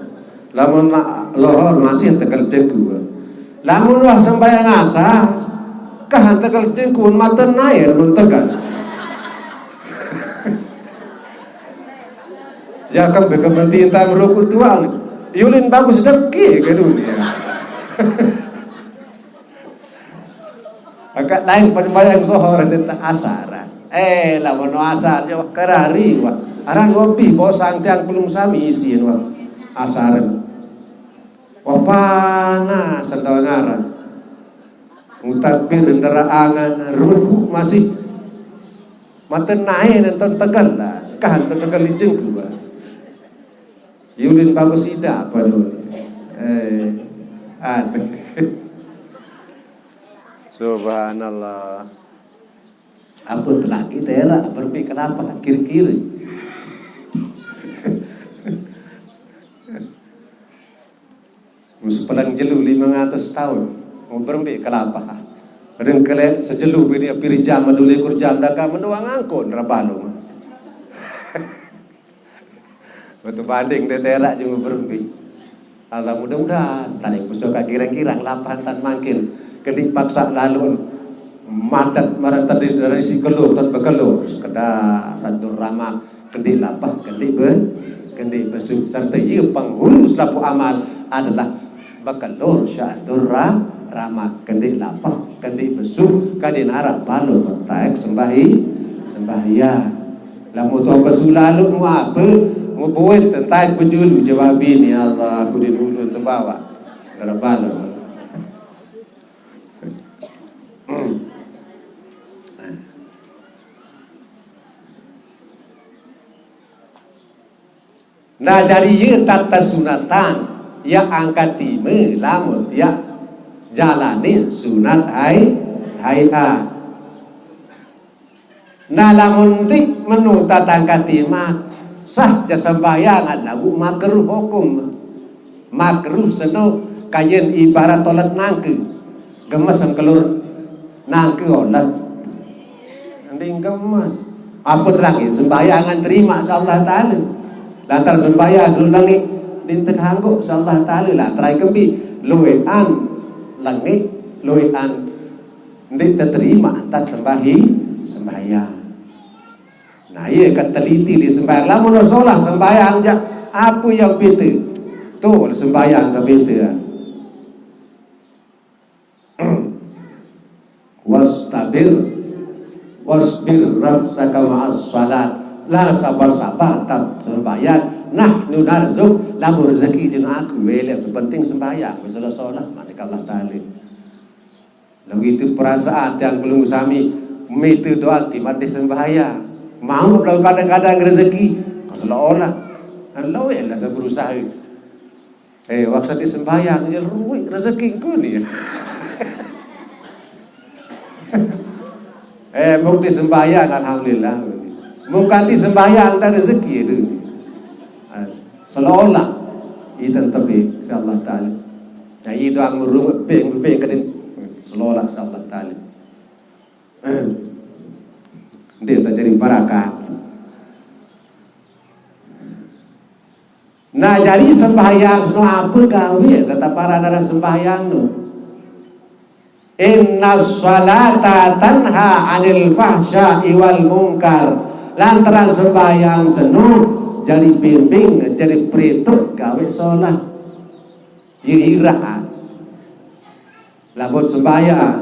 Lamun la-, Zohor masih tegal jengku. Lamun wah sembahyang asar, kah tegal jengku mata nair mun tegal. Ya kan beka mentita merukut tuan. Yulin bagus deki ke dunia. Agak lain penyembahyang Zohor dan asar. Eh, lamun asar je wah kerari wah. Arang ngopi bosang tiang belum sami isin wah. Asar. Wah panas sendengaran. Mutakbir ndera angan ruku masih. Mata naik nonton tegal lah. Kah nonton tegal licin keluar. Yulin bagus ida apa tu? Eh, ada. Subhanallah. Apa tu lagi tera berpikir apa kira-kira? Sepelang jelu lima ratus tahun. Mau berembe kelapa. Ring kele sejelu bini piri jam dua likur jam dagang mendoang angkon rabalu. Betul banding dia terak juga berembe. Allah mudah-mudahan tadi pusaka girang-girang lapan tan mangkin. Kedik paksa lalu. Madat marata dari si kelur dan bekelur, sekeda sadur ramak, kendik lapah, kendik be, kendik besuh. Serta ia penghulu selapuh amal adalah bekelur syadur ra, ramak, kendik lapah, kendik besuh, kadin arap balur taek sembahi, sembahyang. Lamun tuan besuh lalu mu apa, mu buat tentai penjulu jawabin, "Ya Allah, aku di dulu tembawa." Arap balur. Nah, jadi ia tata sunatan, ia angkat tima lamun ia jalani sunat hai, hai'ah. Nah, lamun ti menu tata angkat tima, sah ja sembahyang lagu makruh hukum. Makruh seno kayen ibarat tolat nangke. Gemes sengkelur nangke olat. Nding gemes. Apa terangin sembahyangan terima sa Allah Ta'ala. Lantaran sembahyang dulu langit dinten hanggo sa Allah Ta'ala. Lah terai kembi luean langit, luean ndik terima antar sembahi, sembahyang. Nah, iya kan teliti di sembahyang. Lamun solah sembahyang ja, apa yang bete? Tuh, sembahyang ke bete. Wastabir, wasbir nafsaka ma'as salat. Lah sabar-sabar tap sembahyang. Nahnu narzuq, lamun rezeki jeung aku, wele penting sembahyang. Wis solah, manik Allah Ta'ala. Lalu itu perasaan tiang belum sami, mete doa tiba di sembahyang. Mau kalau kadang-kadang rezeki, kalau olah, kalau elah berusaha. Eh, waktu di sembahyang, ya ruwet rezeki ku ni. Eh, bukti sembahyang, alhamdulillah. Bukan di sembahyang, tak rezeki itu. Ah, seolah-olah. Itu tapi, insya Allah Ta'ala. Nah, itu yang merungut, beng, beng, kadin. Seolah-olah, insya Allah Ta'ala. Dia saya jadi barakat. Nah, jadi sembahyang nu apa gawe kata para dalam sembahyang nu? Inna salata tanha anil fahsya'i wal munkar. Lantaran sembahyang senu jadi bimbing, jadi perituk gawe solah. Ira-ira. Labut sembahyang.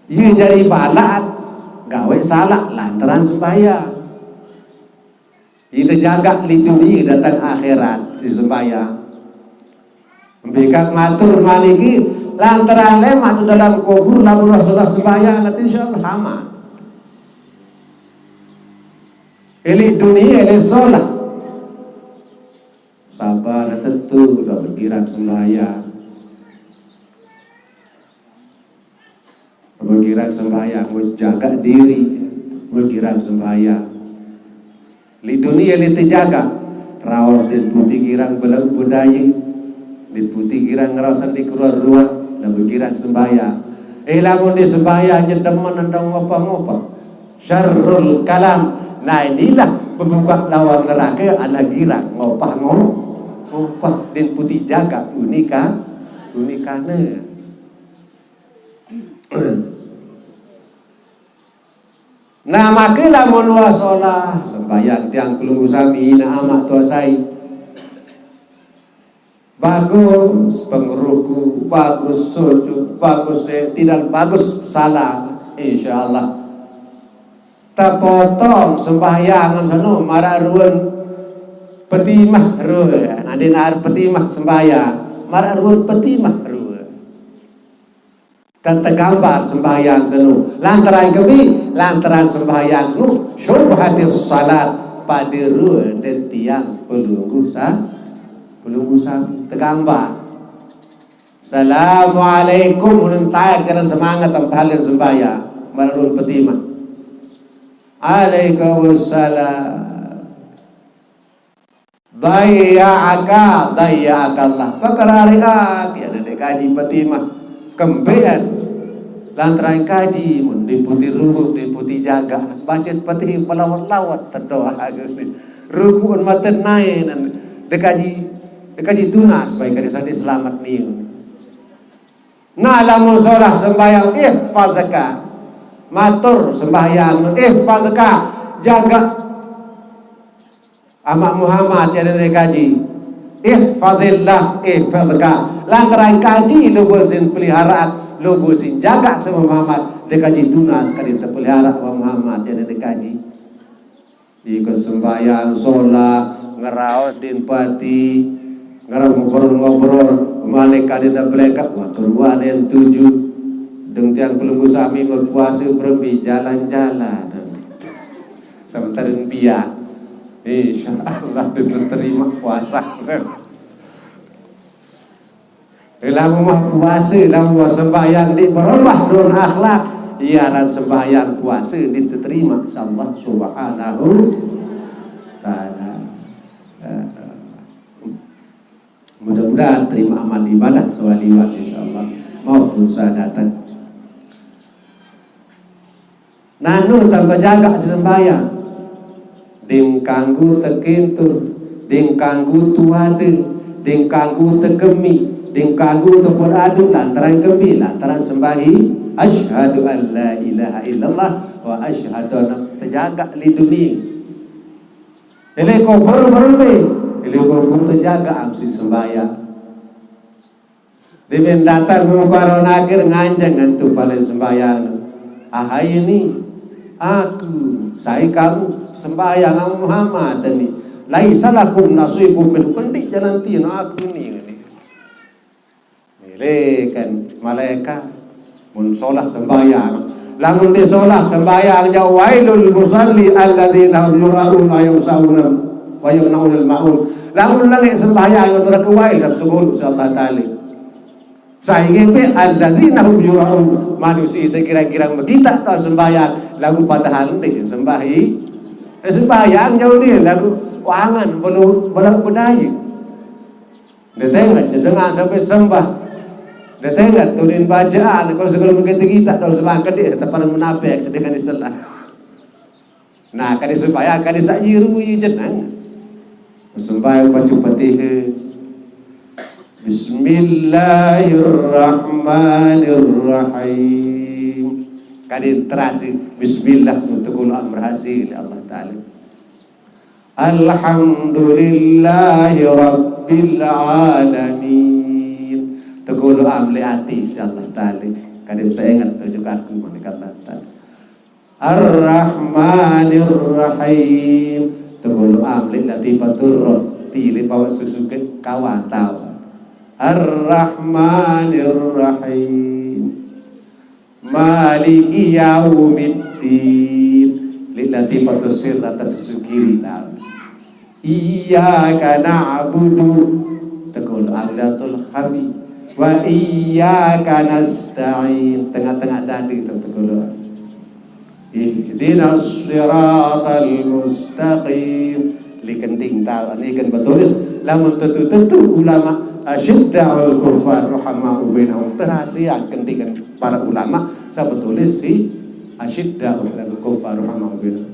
Ia jadi balat gawe salah lantaran sembahyang. Kita jaga di dunia datang akhirat si sembahyang. Bikak matur maniki lantaran lemak tu dalam kubur lamun Rasulullah sembahyang nanti insya Allah sama. Elik dunia elik solah. Sabar tentu dah berkiran sembahyang. Berkiran sembahyang, menjaga diri, berkiran sembahyang. Di dunia ini terjaga. Raos di putih girang belau budaya. Di putih girang ngerasa di keluar ruang, dah berkiran sembahyang. Eh, lamun di sembahyang, nyedemen nendang ngopah-ngopah. Syarrul kalam. Nah, inilah pembuka lawan neraka anak girang. Ngopah-ngopah. Ngopah din putih jaga unika. Unikane. Nah, maka lamun wasolah sembahyang tiang pelunggu sami na amak tuasai. Bagus pengeruku, bagus sujud, bagus tidak bagus salam, insya Allah. Terpotong sembahyang anu marak ruan petimah ruan. Adi nar petimah sembahyang marak ruan petimah ruan. Dan tergambar sembahyang kenu. Lantaran kemi, lantaran sembahyang nu syubhatis salat padiru dan tiang pelunggu sa, pelunggu sami tergambar. Assalamualaikum, ulun tayak kena semangat tempalin sembahyang. Marun petimah. Alaikumussalam. Dayya'aka, dayya'akallah. Perkara hari ah, dia ada kaji peti mah. Kembean. Lantaran kaji, mun diputi ruruk, diputi jaga. Baca peti pelawat-lawat, terdoa. Rukun mata naik, dan dekaji, dekaji tunas, baik ada selamat niun. Nah, lamun solah sembahyang, ihfazka. Matur sembahyang, ihfazka. Jaga. Amak Muhammad, ya dari kaji. Ihfazillah, ihfazka. Lantaran kaji lubu sin peliharaan, lubu sin jaga sama Muhammad. Dia kaji tunas kali terpelihara wa Muhammad, ya dari kaji. Ikut sembahyang, solah, ngeraos din pati, ngerang ngobrol-ngobrol, malik kali dah belekak, matur wanen tujuh. Deng tiang pelunggu sami berpuasa berembi jalan-jalan. Sementara biar. Insya Allah diterima puasa. Lamun mah puasa, lamun mah sembahyang di berubah don akhlak. Iya, dan sembahyang puasa diterima sama Allah Subhanahu Ta'ala. Eh, Mudah-mudahan terima amal ibadah sawaliwat, insya Allah. Maupun saya datang. Nanu tanpa jaga sembahyang. Ding kanggu tekintur, ding kanggu tuade, ding kanggu tekemi, ding kanggu tepur adu lantaran kemi, lantaran sembahi. Asyhadu an la ilaha illallah wa asyhadu anna terjaga lindungi. Ele kubur berumbe, ele kubur terjaga amsi sembahyang. Dimin datang mengkaro nakir nganjeng ngantu paling sembahyang. Ahai ini, aku, saya kamu, sembahyang sama Muhammad ini. Laisa lakum nasibun min kendi jalan tino aku ini. Ini kan malaikat mun solah sembahyang. Lamun di solah sembahyang jauh wailul musalli alladzina hum yura'un wa yamsa'una wa yamna'unal ma'un. Lamun lagi sembahyang mereka wail dan turun si Allah Ta'ala. Sehingga pe alladzina hum yura'un, manusia sekira-kira begitu tak tahu sembahyang, lagu padahal dia sembahi, eh, sembahyang jauh dia lagu wangan belum belum bedaya. Dia tengok, dia dengar sampai sembah. Dia tengok turin bacaan, kalau sebelum kita kita tahu sembah kedih, tepat munafik, sedih kan Islam. Nah, kali sembahyang, kali sak jiru jenang. Sembahyang baca Fatihah. Bismillahirrahmanirrahim. Kali terasi Bismillah untuk Allah berhasil Allah Ta'ala. Alhamdulillahi rabbil alamin. Tegulu amli ati insyaallah taala. Kali saya ingat tujuh aku malaikat Allah Ta'ala. Ar-Rahmanir Rahim. Tegulu amli latifatur roh. Tili bawa susu ke kawatau. Ar-Rahmanir Rahim. Maliki yaumiddin. Lilati patusir atas sugiri tahu. Iyyaka na'budu. Tegulu amlatul khafi. Wa iyyaka nasta'in. Tengah-tengah dadi itu tegulu. Ihdinas siratal mustaqim. Likenting tahu, ini kan betulis. Lamun tentu-tentu ulama asyidda'ul kuffar ruhamau bainahum. Terhasil kentingan para ulama, saya betulis si asyidda'ul kuffar ruhamau bainahum.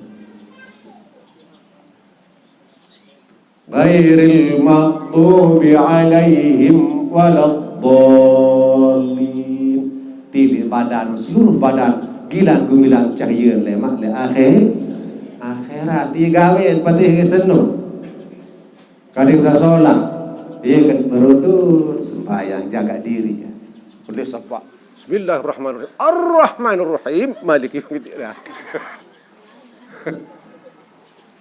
Ghairil maghdubi alaihim waladdallin. Tili badan, seluruh badan, gilang gumilang cahaya lemak le akhir, akhirat. Digawe patih ke senu. Kadang dah solat, dia kan berudut, sembahyang, jaga diri. Boleh sampai. Bismillahirrahmanirrahim. Ar-Rahmanirrahim. Maliki yaumiddin.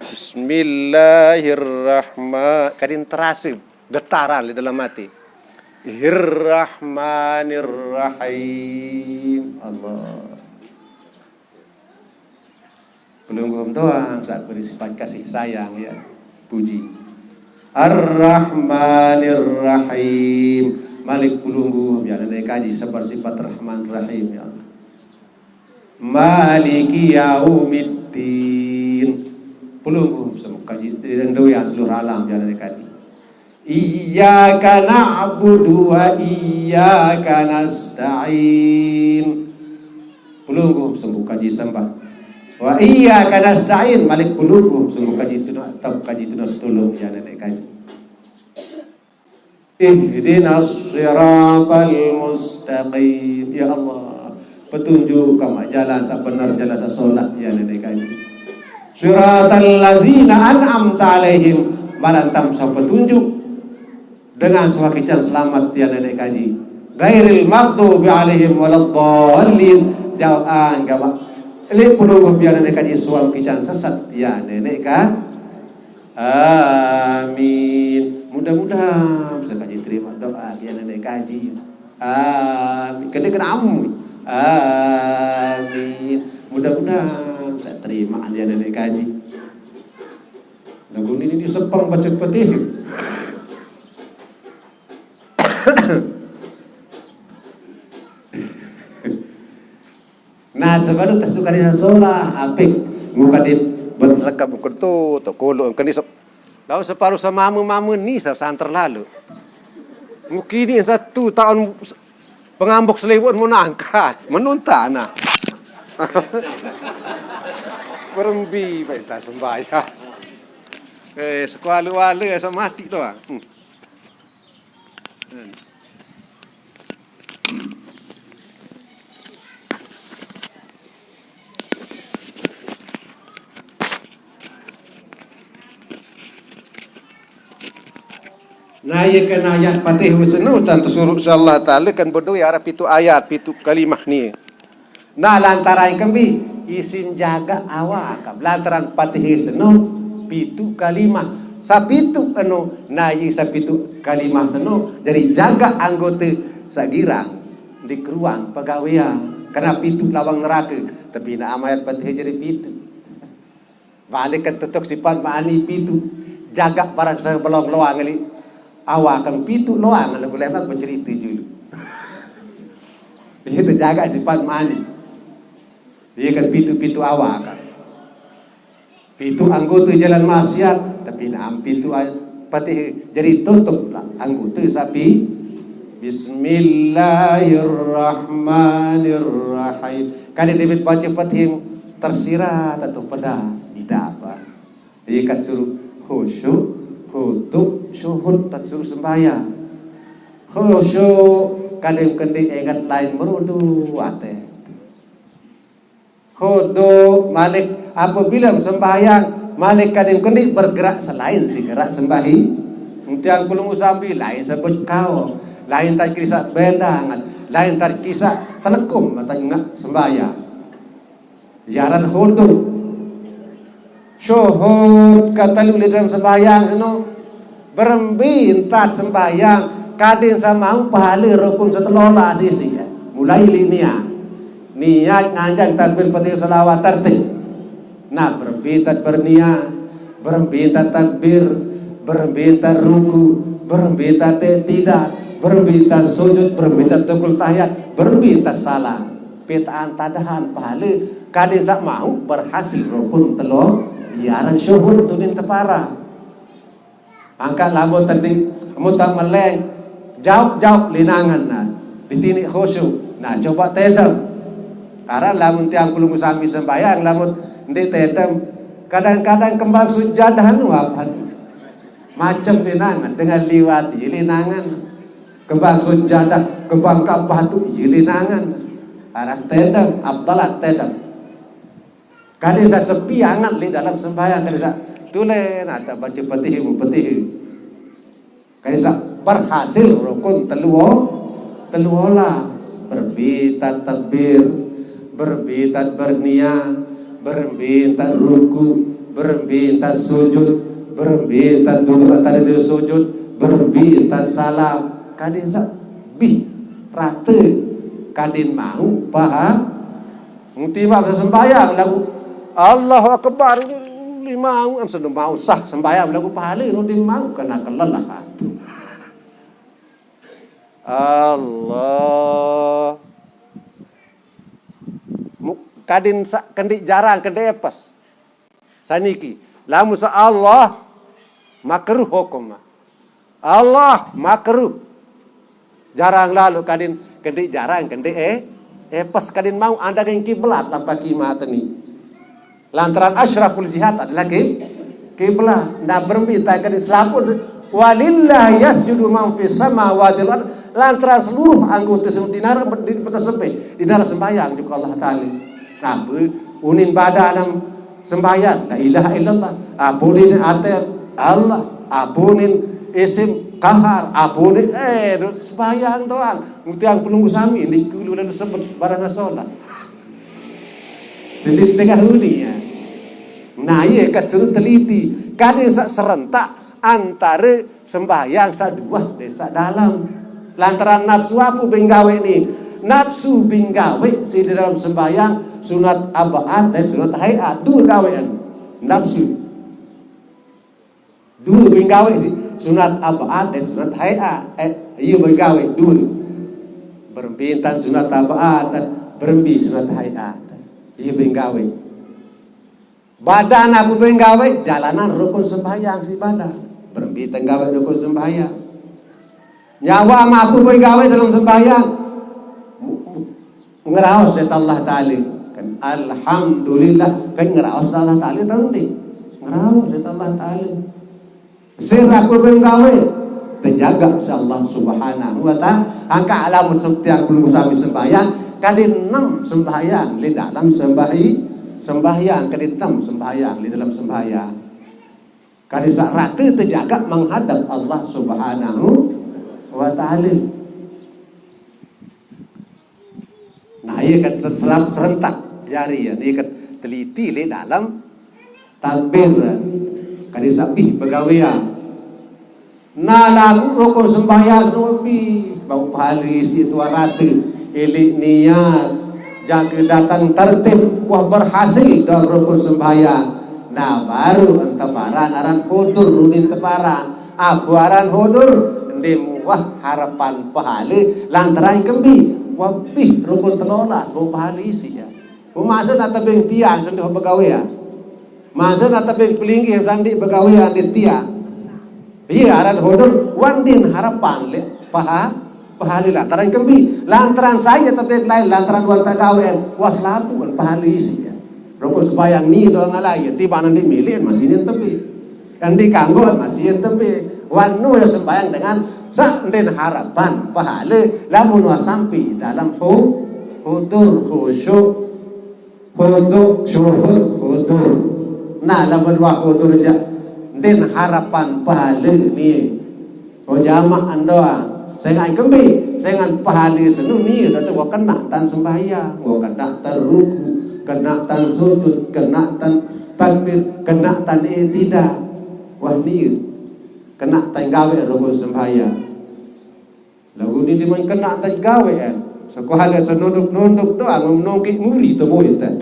Bismillahirrahman. Kadin terasa getaran di dalam hati. Irrahmanirrahim. Allah. Pelungguh doang saat beri sifat kasih sayang ya. Puji. Ar-Rahmanir-Rahim. Malik pelungguh ya, nanti kaji sabar sifat Rahman Rahim ya. Maliki yaumiddin. Pelungguh semua kaji dan doyan seluruh alam ya, nanti kaji. Iyyaka na'budu wa iyyaka nasta'in. Pelungguh sembuh kaji sembah. Wa iyyaka nasta'in, malik pelungguh sembuh kaji tuna, tau kaji tuna tulung ya nenek kaji. Ihdinas siratal mustaqim. Ya Allah, petunjuk kami jalan saq bener, jalan saq solah, ya Neneq Kaji. Siratal ladzina an'amta alaihim, maraq entan saq petunjuk dengan saq wah kicang selamet, ya Neneq Kaji. Ghairil maghdubi alaihim waladdallin. Jauqan gamaq leq pelungguh, ya Neneq Kaji, saq wah kicang sesat, ya Neneq Ka-, Amin. Mudah-mudahan bisa Kaji terima doa, ya Neneq Kaji. Amin. Kene kene amin. Amin. Mudah-mudahan bisa terima, ya Neneq Kaji. Laguq niki sepeng bace Petihe. Nah, sebab tu tesuka di solah, apik. Muka di berlekam muka tu, tu kolo, kene sep-, lalu separuh semame-mame ni sesanter lalu. Mukini satu taun pengambuk seliwet mun angkat, menuntak nah. Berembe bae entan sembahyang. Eh, sekuale-wale asal mati doang. Hmm. Nah, ie kan ayat Fatihah seno, tan tesuruq, insyaallah taala, kan bedoe araq pituq ayat, pituq kalimah ni. Nah, lantaran kembe? Isin jagaq awak, lantaran Fatihah seno pituq kalimah. Saq pituq eno, nah, ie saq pituq kalimah seno jari jagaq anggote saq girang ndeq keruan pegawean. Kena pituq lawang nerake, tapi nah, amayat Fatihah jari pituq. Balik ke tutuk sifat ma'ani pituq. Jagaq barang saq belong loang ngelik. Awak kan pituq loang, laguq lemaq becerite julu. Ie tejagaq sifat ma'ani. Ie kan pituq-pituq awak kan. Pituq anggote jalan maksiat, tapi naam pituq ay-, Fatihah jari tutup lah anggote sapi. Bismillahirrahmanirrahim. Kali debit bace Fatihah tersirat atau pedas, tidak apa. Ie kan suruh khusyuk, khudu', syuhud, tak suruh sembahyang. Khusyuk, kadang kendek ingat lain merudu ate. Khudu' malik, apabila sembahyang, malik kadang kendek bergerak selain si gerak sembahi. Tiang pelungguh sambi, lain sebut kau, lain tak kisah bendang, lain tak kisah telekum, tak ngak sembahyang. Jaran khudu'. Syuhud ketelu leq dalem sembahyang seno. Berembe entan sembahyang, kadin saq mauq pahale rukun setelola sisi. Mulai leq niat. Niat nganjeng takbir, Fatihah, selawat, tertib. Nah, berembe entan berniat, berembe entan takbir, berembe entan ruku, berembe entan iktidal, berembe entan sujud, berembe entan tukul tahiyat, berembe entan salam. Petaan tadahan pahale, kadin saq mauq berhasil rukun telu, iaran syuhud tunin tepara. Angkat lambut tadi, mutak meleng, jauq-jauq linangan, nah, ditiniq khusyuk. Nah, coba tedem. Karena lamun tiang pelungguh sami sembahyang, lamun ndeq tedem, kadang-kadang kembang sujadah anu apa? Macem linangan, dengan liwat linangan. Kembang sujadah, kembang Ka'bah tu, ye linangan. Araq tedem, afdalat tedem. Kadin saq sepi anget leq dalem sembahyang, kadin saq tulen atau bace Fatihah, Fatihah. Kadin saq berhasil rukun telu, telu olas. Berembe entan takbir, berembe entan berniat, berembe entan ruku, berembe entan sujud, berembe entan duduk antare due sujud, berembe entan salam. Kadin saq bih rate, kadin mauq paham. Mun timaq sembahyang laguq Allahu Akbar, limau, em, seno mauq sah sembahyang laguq pahale no ndeq mauq, kena kelelahatan. Allah. Mu-, kadin saq kendiq jarang, kendiq epes. Saniki, lamun saq Allah, makruh hukum. Allah, makruh. Jarang lalo kadin, kendiq jarang, kendiq, eh, epes kadin mauq andangin kiblat lampaq kimat ni. Lantaran asyraful jihad adalah ki-, kiblat. Nah, berembe entan kadin selapuq Walillahi yasjudu man fis samawati wal ard. Lantaran seluruh anggota sing di nara-, di, di sembahyang juga Allah Ta'ala. Apa? Unin badan sembahyang, la ilaha illallah. Apunin atel, Allah. Apunin isim, Qahar. Apunin, eh, sembahyang doang. Mutiang pelunggu sami, di kulu lalu sebut barang sholat. Jadi tengah uni ya. Nah, iya kan suruh teliti. Kan sa-, serentak antara sembahyang sa dua dan sa dalam. Lantaran nafsu apa benggawe ni? Nafsu benggawe si di dalam sembahyang sunat ab'ad dan sunat hai'at. Dua gawean. Nafsu. Dua benggawe ni. Sunat ab'ad dan sunat hai'at. Eh, iya benggawe dua. Berembi intan sunat ab'ad, berembi sunat hai'at. Iya benggawe. Badan apa benggawe? Jalanan rukun sembahyang si badan. Berembi tenggawe rukun sembahyang. Nyawa apa benggawe dalam sembahyang? Ngeraos ya Allah Ta'ala. Kan alhamdulillah, kan ngeraos Allah Ta'ala nanti. Ngeraos ya Allah Ta'ala. Sira ku benggawe, terjaga si Allah Subhanahu wa Ta'ala. Angka alamun setiap belum sami sembahyang, kali enam sembahyang di dalam sembahi-, sembahyang, kali enam sembahyang di dalam sembahyang. Kali sa-, rata terjaga menghadap Allah Subhanahu wa Ta'ala. Nah, iya kan ser-, ser-, serentak jari ya, iya kan teliti le dalam takbir. Kali sabih begawean. Nah, lagu rukun sembahyang lebih bau pahali si tuan rata. Ilik niat, jaga datang tertib, wah berhasil dalam rukun sembahyang. Nah, baru entaparan aran hudur runin teparan. Apa aran hudur? Endi muah harapan pahali lantaran kembi. Wabih rukun telolas, bau pahali isi ya. Masa nak tebing tiang senduh begawean. Masa nak tebing pelinggih sandi begawean di tiang. Iya, aran hudur, wandin harapan le paha-, pahali lantaran kembi. Lantaran saya tebing lain, lantaran wan tagawean, was lapuan pahali isi ya. Rukun sembahyang ni doang alai, ya, tiba nanti milik masih ni tebing. Yang dikanggo masih yang tebing. Wanu ya sembahyang dengan sa-, den harapan pahali, lamun was sampai dalam hu-, hudur khusyuk. Hudur, syuhud, hudur. Nah, lamun wah hudur ja, din harapan pahali ni. Oh, jamaah doang. Saya ngan kembi, saya ngan pahali senu ni, kata gua kena tan sembahyang, gua kena tan ruku, kena tan sujud, kena tan takbir, kena tan eh tidak. Wah ni, kena tan gawe rukun sembahyang. Lagu ni dia main kena tak gawe kan. Sekolah ada senunduk-nunduk tu, aku nongkik muri tu boleh tak.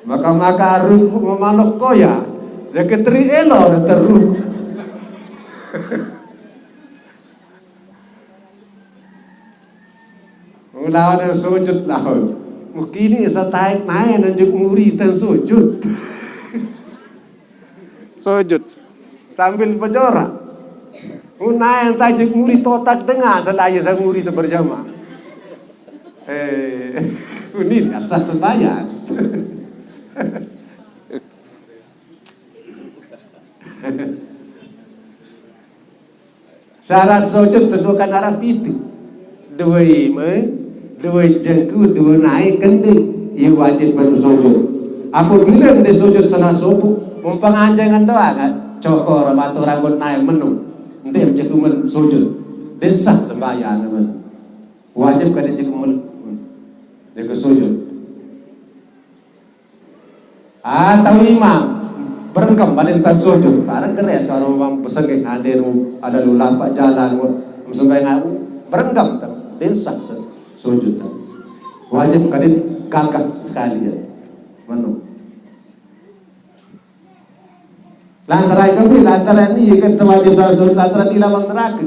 Maka-maka arungku memanok koya. Dia keteri elo dah teruk. Mula ada sujud lah. Mukini sa taik naik nunjuk muri tan sujud. Sujud. Sambil berjorak. Unayan tajuk muri totak tengah selaya sa muri tu berjamaah. Eh, ini dah sah sembahyang. Syarat sujud seduakan arah pitu. Dua ima, dua jengku, dua naik kendi. Ia wajib bantu sujud. Apabila dia sujud salah subuh, mumpang anjangan doa kan, cokor mata rambut naik menu. Nanti jengku men sujud. Dia sah sembahyang men. Wajib kan dia jengku men. Dia ke sujud. Atau imam berengkem balik tan sujud. Karena kena suara orang bersengit hadir ada lu lapak jalan sembahyang aku berengkem tu. Dia sah se-, sujud tu. Wajib kadin gagah sekali ya. Menu. Lantaran kami, lantaran ni kan terwajib sujud, lantaran ni lawang neraka.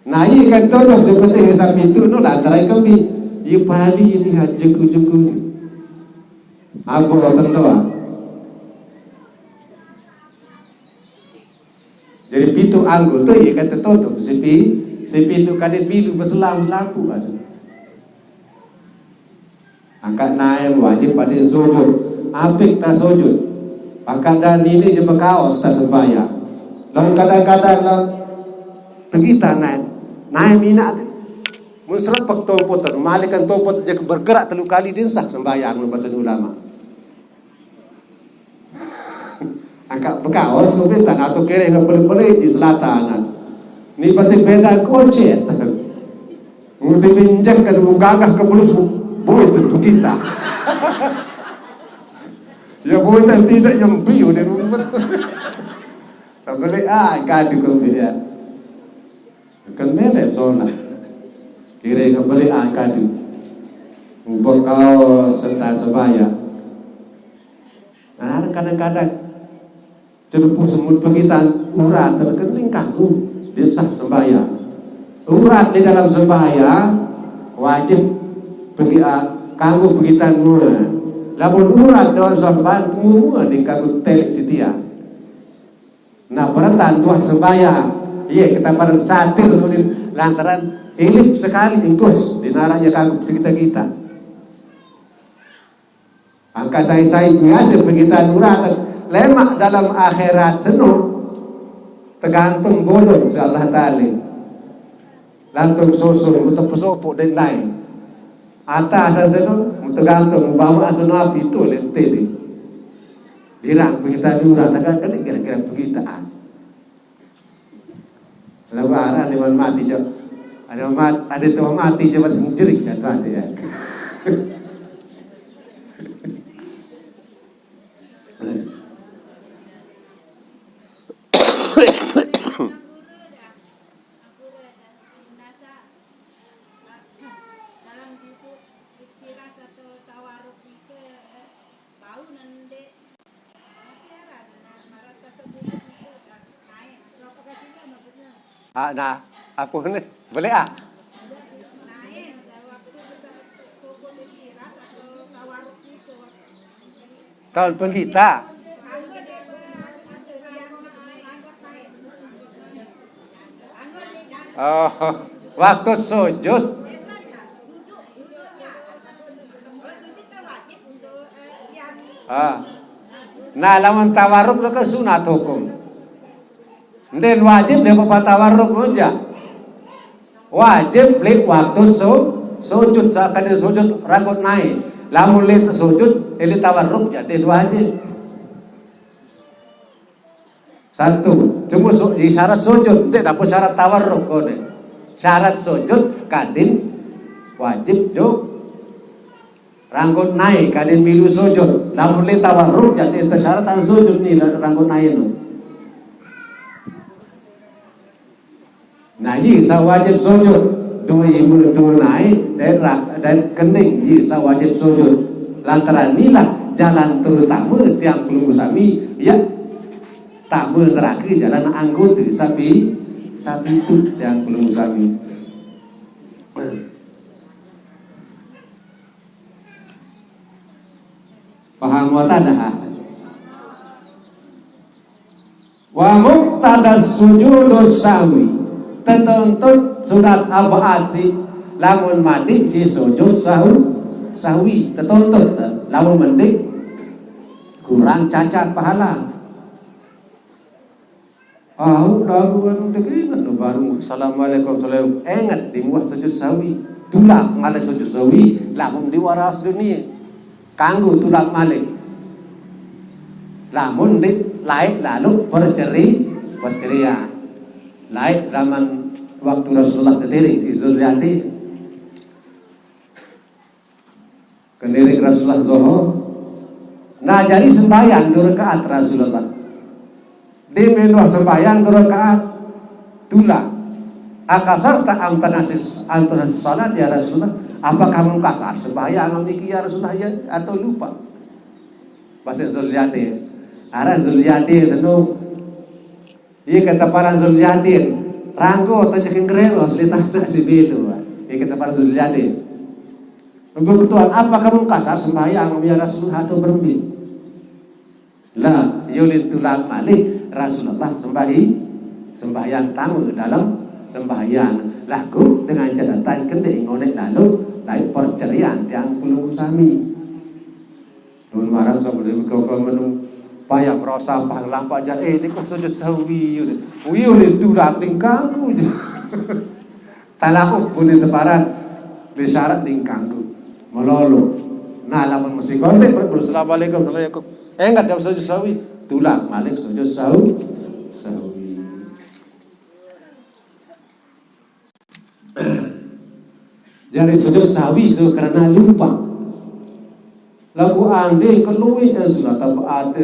Nah, iya kan todoh seperti hisab itu no lantaran kami. Iya pahali ini ha jeku-jeku ni. Aku orang doa. Jadi pitu anggota iya kan tertodoh. Sepi, sepi itu kadin bilu berselang laku kan. Angkat naik wajib pada sujud. Apik tak sujud. Angka da nini je bekaos ta sembahyang. Lalu kadang-kadang lah pergi ta nai, nai mina tu. Mun serepek tompot tu, malikan tompot je bergerak telu kali, din sah sembahyang, mun bahasa ulama. Angka bekaos tu bintang atau kere ngan beli-beli di selatan. Ni pasti beda kocet. Mun diinjak ke, mun gagah ke belus, boy tu kita. Ya boy tu tidak nyempi udah rumput. Beli ah kadu ke dia. Kan beda zona. Kira ke beli ah kadu. Ubah kau serta sebaya. Nah, kadang-kadang celupu semut pengitan urat terkening kaku, dia sah sembahyang. Urat di dalam sembahyang wajib pergi, ah, kanggo pengitan mua. Lamun urat dalam sembahyang mua di kanggo telek setia. Nah, beretan tuah sembahyang. Iya, kita pada satir ulin lantaran hidup sekali ingkus di naranya kanggo kita-kita. Angka sai-sai biasa pengitan urat lemak dalam akhirat seno tergantung bolong si Allah Ta'ala. Lantung susun, mutu pesopok dek lain. Atas seno, mutu gantung, bawa seno api tu lente ni. Dirang pengitan urat, agak kena kira-kira pengitan. Lebaran di mana mati je. Ada mat, ada tu mati je, mat sendiri kan tu ada ya. Ah, nah, apa ni? Boleh ah? Tahun penggita. Oh, waktu sujud. Ah. Nah, lamun tawarruk lo kan sunat hukum. Ndin wajib dia bapak tawarruk lo ja. Wajib beli waktu su-, sujud, sakali sujud rangkut naik. Lamun li sujud, ili tawarruk jadi wajib. Satu, cuma su-, di syarat sujud, tidak dapat syarat tawarruk kode. Syarat sujud kadin wajib jo rangkut naik, kadin milu sujud. Lamun li tawarruk jadi persyaratan sujud ni rangkut naik tu. Nah, ji sawajib sujud, dua ibu dua naik, dan ra-, dan kening ji sawajib sujud. Lantaran inilah jalan terutama tiang pelungguh sami, ya, tama neraka jalan anggota sapi, sapi itu tiang pelungguh sami. Paham wa tadaha? Wa muqtada sujudus sahwi, tetuntut sunat ab'ad si lamun mandi si sujud sahwi, sahwi tetuntut lamun mandi kurang cacat pahala. Ah, lalu anu dek ingat tu baru assalamualaikum, salam ingat di muah sujud sahwi, tulak ngalai sujud sahwi lamun di waras dunia. Kanggo tulak malik. Lamun di laik lalu perceri, percerian. Laik zaman waktu Rasulullah terdiri di Zulriati. Kendiri Rasulullah Zohor. Nah, jadi sembahyang dua rakaat Rasulullah. Di menuh sembahyang dua rakaat tulak. Akasar tak amtanasis antanas salat ya Rasulullah. Apakah mengkasar sembahyang niki ya Rasulullah ya atau lupa? Bahasa Zulyatin. Arah Zulyatin itu. Iya kata para Zulyatin. Rangko tak cekin kerero selitah tak si belu. Iya kata para Zulyatin. Betul, apakah mengkasar sembahyang ya Rasulullah atau berembi? Lah, yulin tulak malih Rasulullah sembahi, sembahyang tamu dalam sembahyang. Lagu dengan catatan kendih ngonek lalu, lain percerian tiang puluh sami. Nun marah sama dia kau kau menung. Payah merasa pahala lampak ja, eh, ni kok sujud sahwi. Uyuh, ni tulak ning kanggo. Talauk bune teparan, ni syarat ning kanggo. Melolo. Nah, lamun mesti kontek, ber-, ber-, assalamualaikum, assalamualaikum. Eh, enggak ada sujud sahwi. Tulak malik sujud sahwi. Sahwi. Jari sujud sahwi itu karena lupa. Lagu ande keluih yang sudah tabaat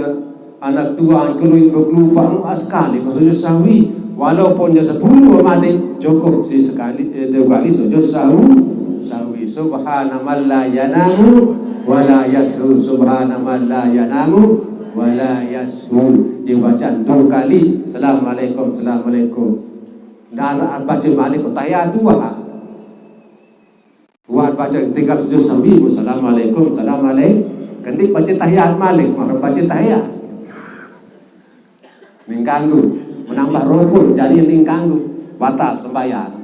anak tua keluih berlupa sekali ke sujud sahwi. Walaupun dia sepuluh mati cukup si sekali, eh, dua kali sujud sahwi. Sahwi. Subhana man la yanamu wa la yashu. Subhana man la yanamu wa la yashu. Dibaca dua kali. Assalamualaikum, assalamualaikum. Ndak baca malik tahiyat dua. Buat baca tinggal sujud sahwi, assalamualaikum, assalamualaikum. Kendi baca tahiyat malik, maka baca tahiyat. Ning kanggo, menambah rukun, jadi ning kanggo, batal sembahyang.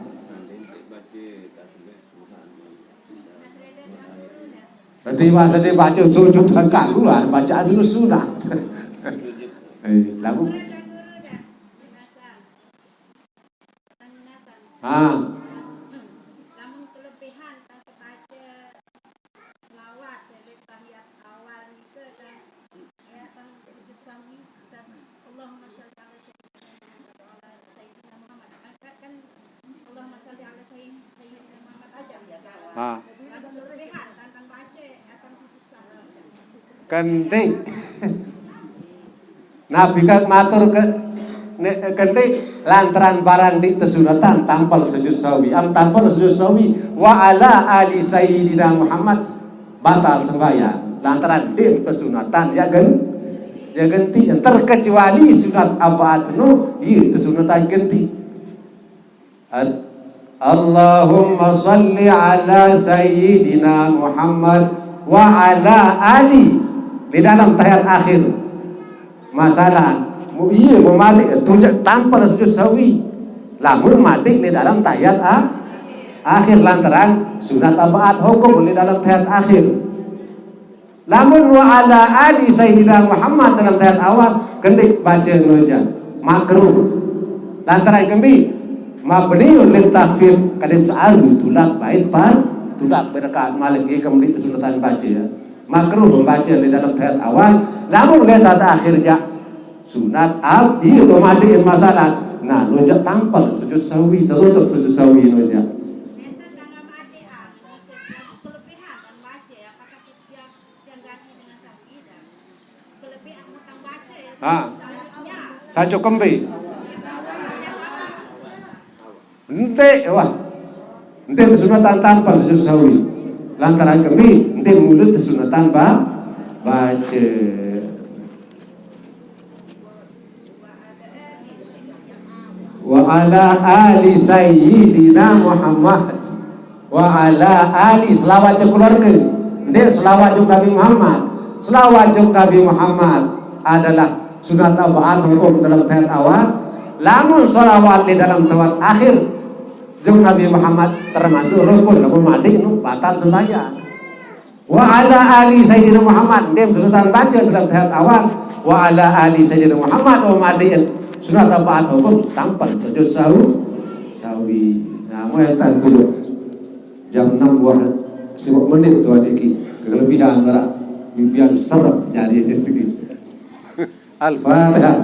Berarti masa dia baca sujud kan kanggo lah, baca sujud sunat. Eh, lagu. Ha. Lamun kelebihan tang kebaca selawat dari tahiyat awal nika tang, ya, tang sujud sahwi, bisa Allahumma shalli ala sayyidina Muhammad, ala sayyidina Muhammad. Kan, kan Allahumma shalli ala sayyid-, sayyidina Muhammad aja. Ha. Lamun kelebihan tang, tang baca, ya, tang sujud sahwi. Kenti. Nabi kan matur ke, ne-, kenti lantaran barang di kesunatan tampal sujud sahwi. Am tampal sujud sahwi. Wa ala ali sayyidina Muhammad batal sembahyang. Lantaran di kesunatan ya gen-, ya genti. Terkecuali sunat abaat nu, iya kesunatan genti. At-, Allahumma shalli ala sayyidina Muhammad wa ala ali. Di dalam tahiyat akhir. Masalah, mu-, iya, mau malik, tunjuk tanpa sujud sahwi. Lamun malik di dalam tahiyat a-, akhir lantaran sunat abaat hukum di dalam tahiyat akhir. Lamun wa ala ali Sayyidina Muhammad dalam tahiyat awal, kendik baca noja. Makruh. Lantaran kembi, mabniun lit takhfif, kadin sa'alu tulak bait pan, tulak berakaat malik, iya kembi kesunatan baca ya. Makruh membaca di dalam tahiyat awal, lamun di tahiyat akhir ja. Sunat abdi otomatis masalah. Nah, noja tampal sujud sahwi, tertutup sujud sahwi noja. Ha. Sajo kembe. Ente, wah. Ente sunatan tanpa sujud sahwi. Lantaran kembe, ente mulut sunatan ba-, baca. Wa ala ali Sayyidina Muhammad. Wa ala ali, selawat jok keluarga. Ndik selawat jok Nabi Muhammad. Selawat jok Nabi Muhammad adalah sunat abaat hukum dalam tahiyat awal. Lamun selawat di dalam tahiyat akhir jok Nabi Muhammad termasuk rukun, lamun malik nu batal sembahyang. Wa ala ali Sayyidina Muhammad, dia sunatan baca dalam tahiyat awal. Wa ala ali Sayyidina Muhammad, wa madiin. Sunat abaat hukum tanpa sujud sahwi. Sahwi. Nah, mau yang tak dulu. Jam enam wah, sibuk menit tu aja ki. Kelebihan berat. Bibian seret jadi. Al-Fatihah.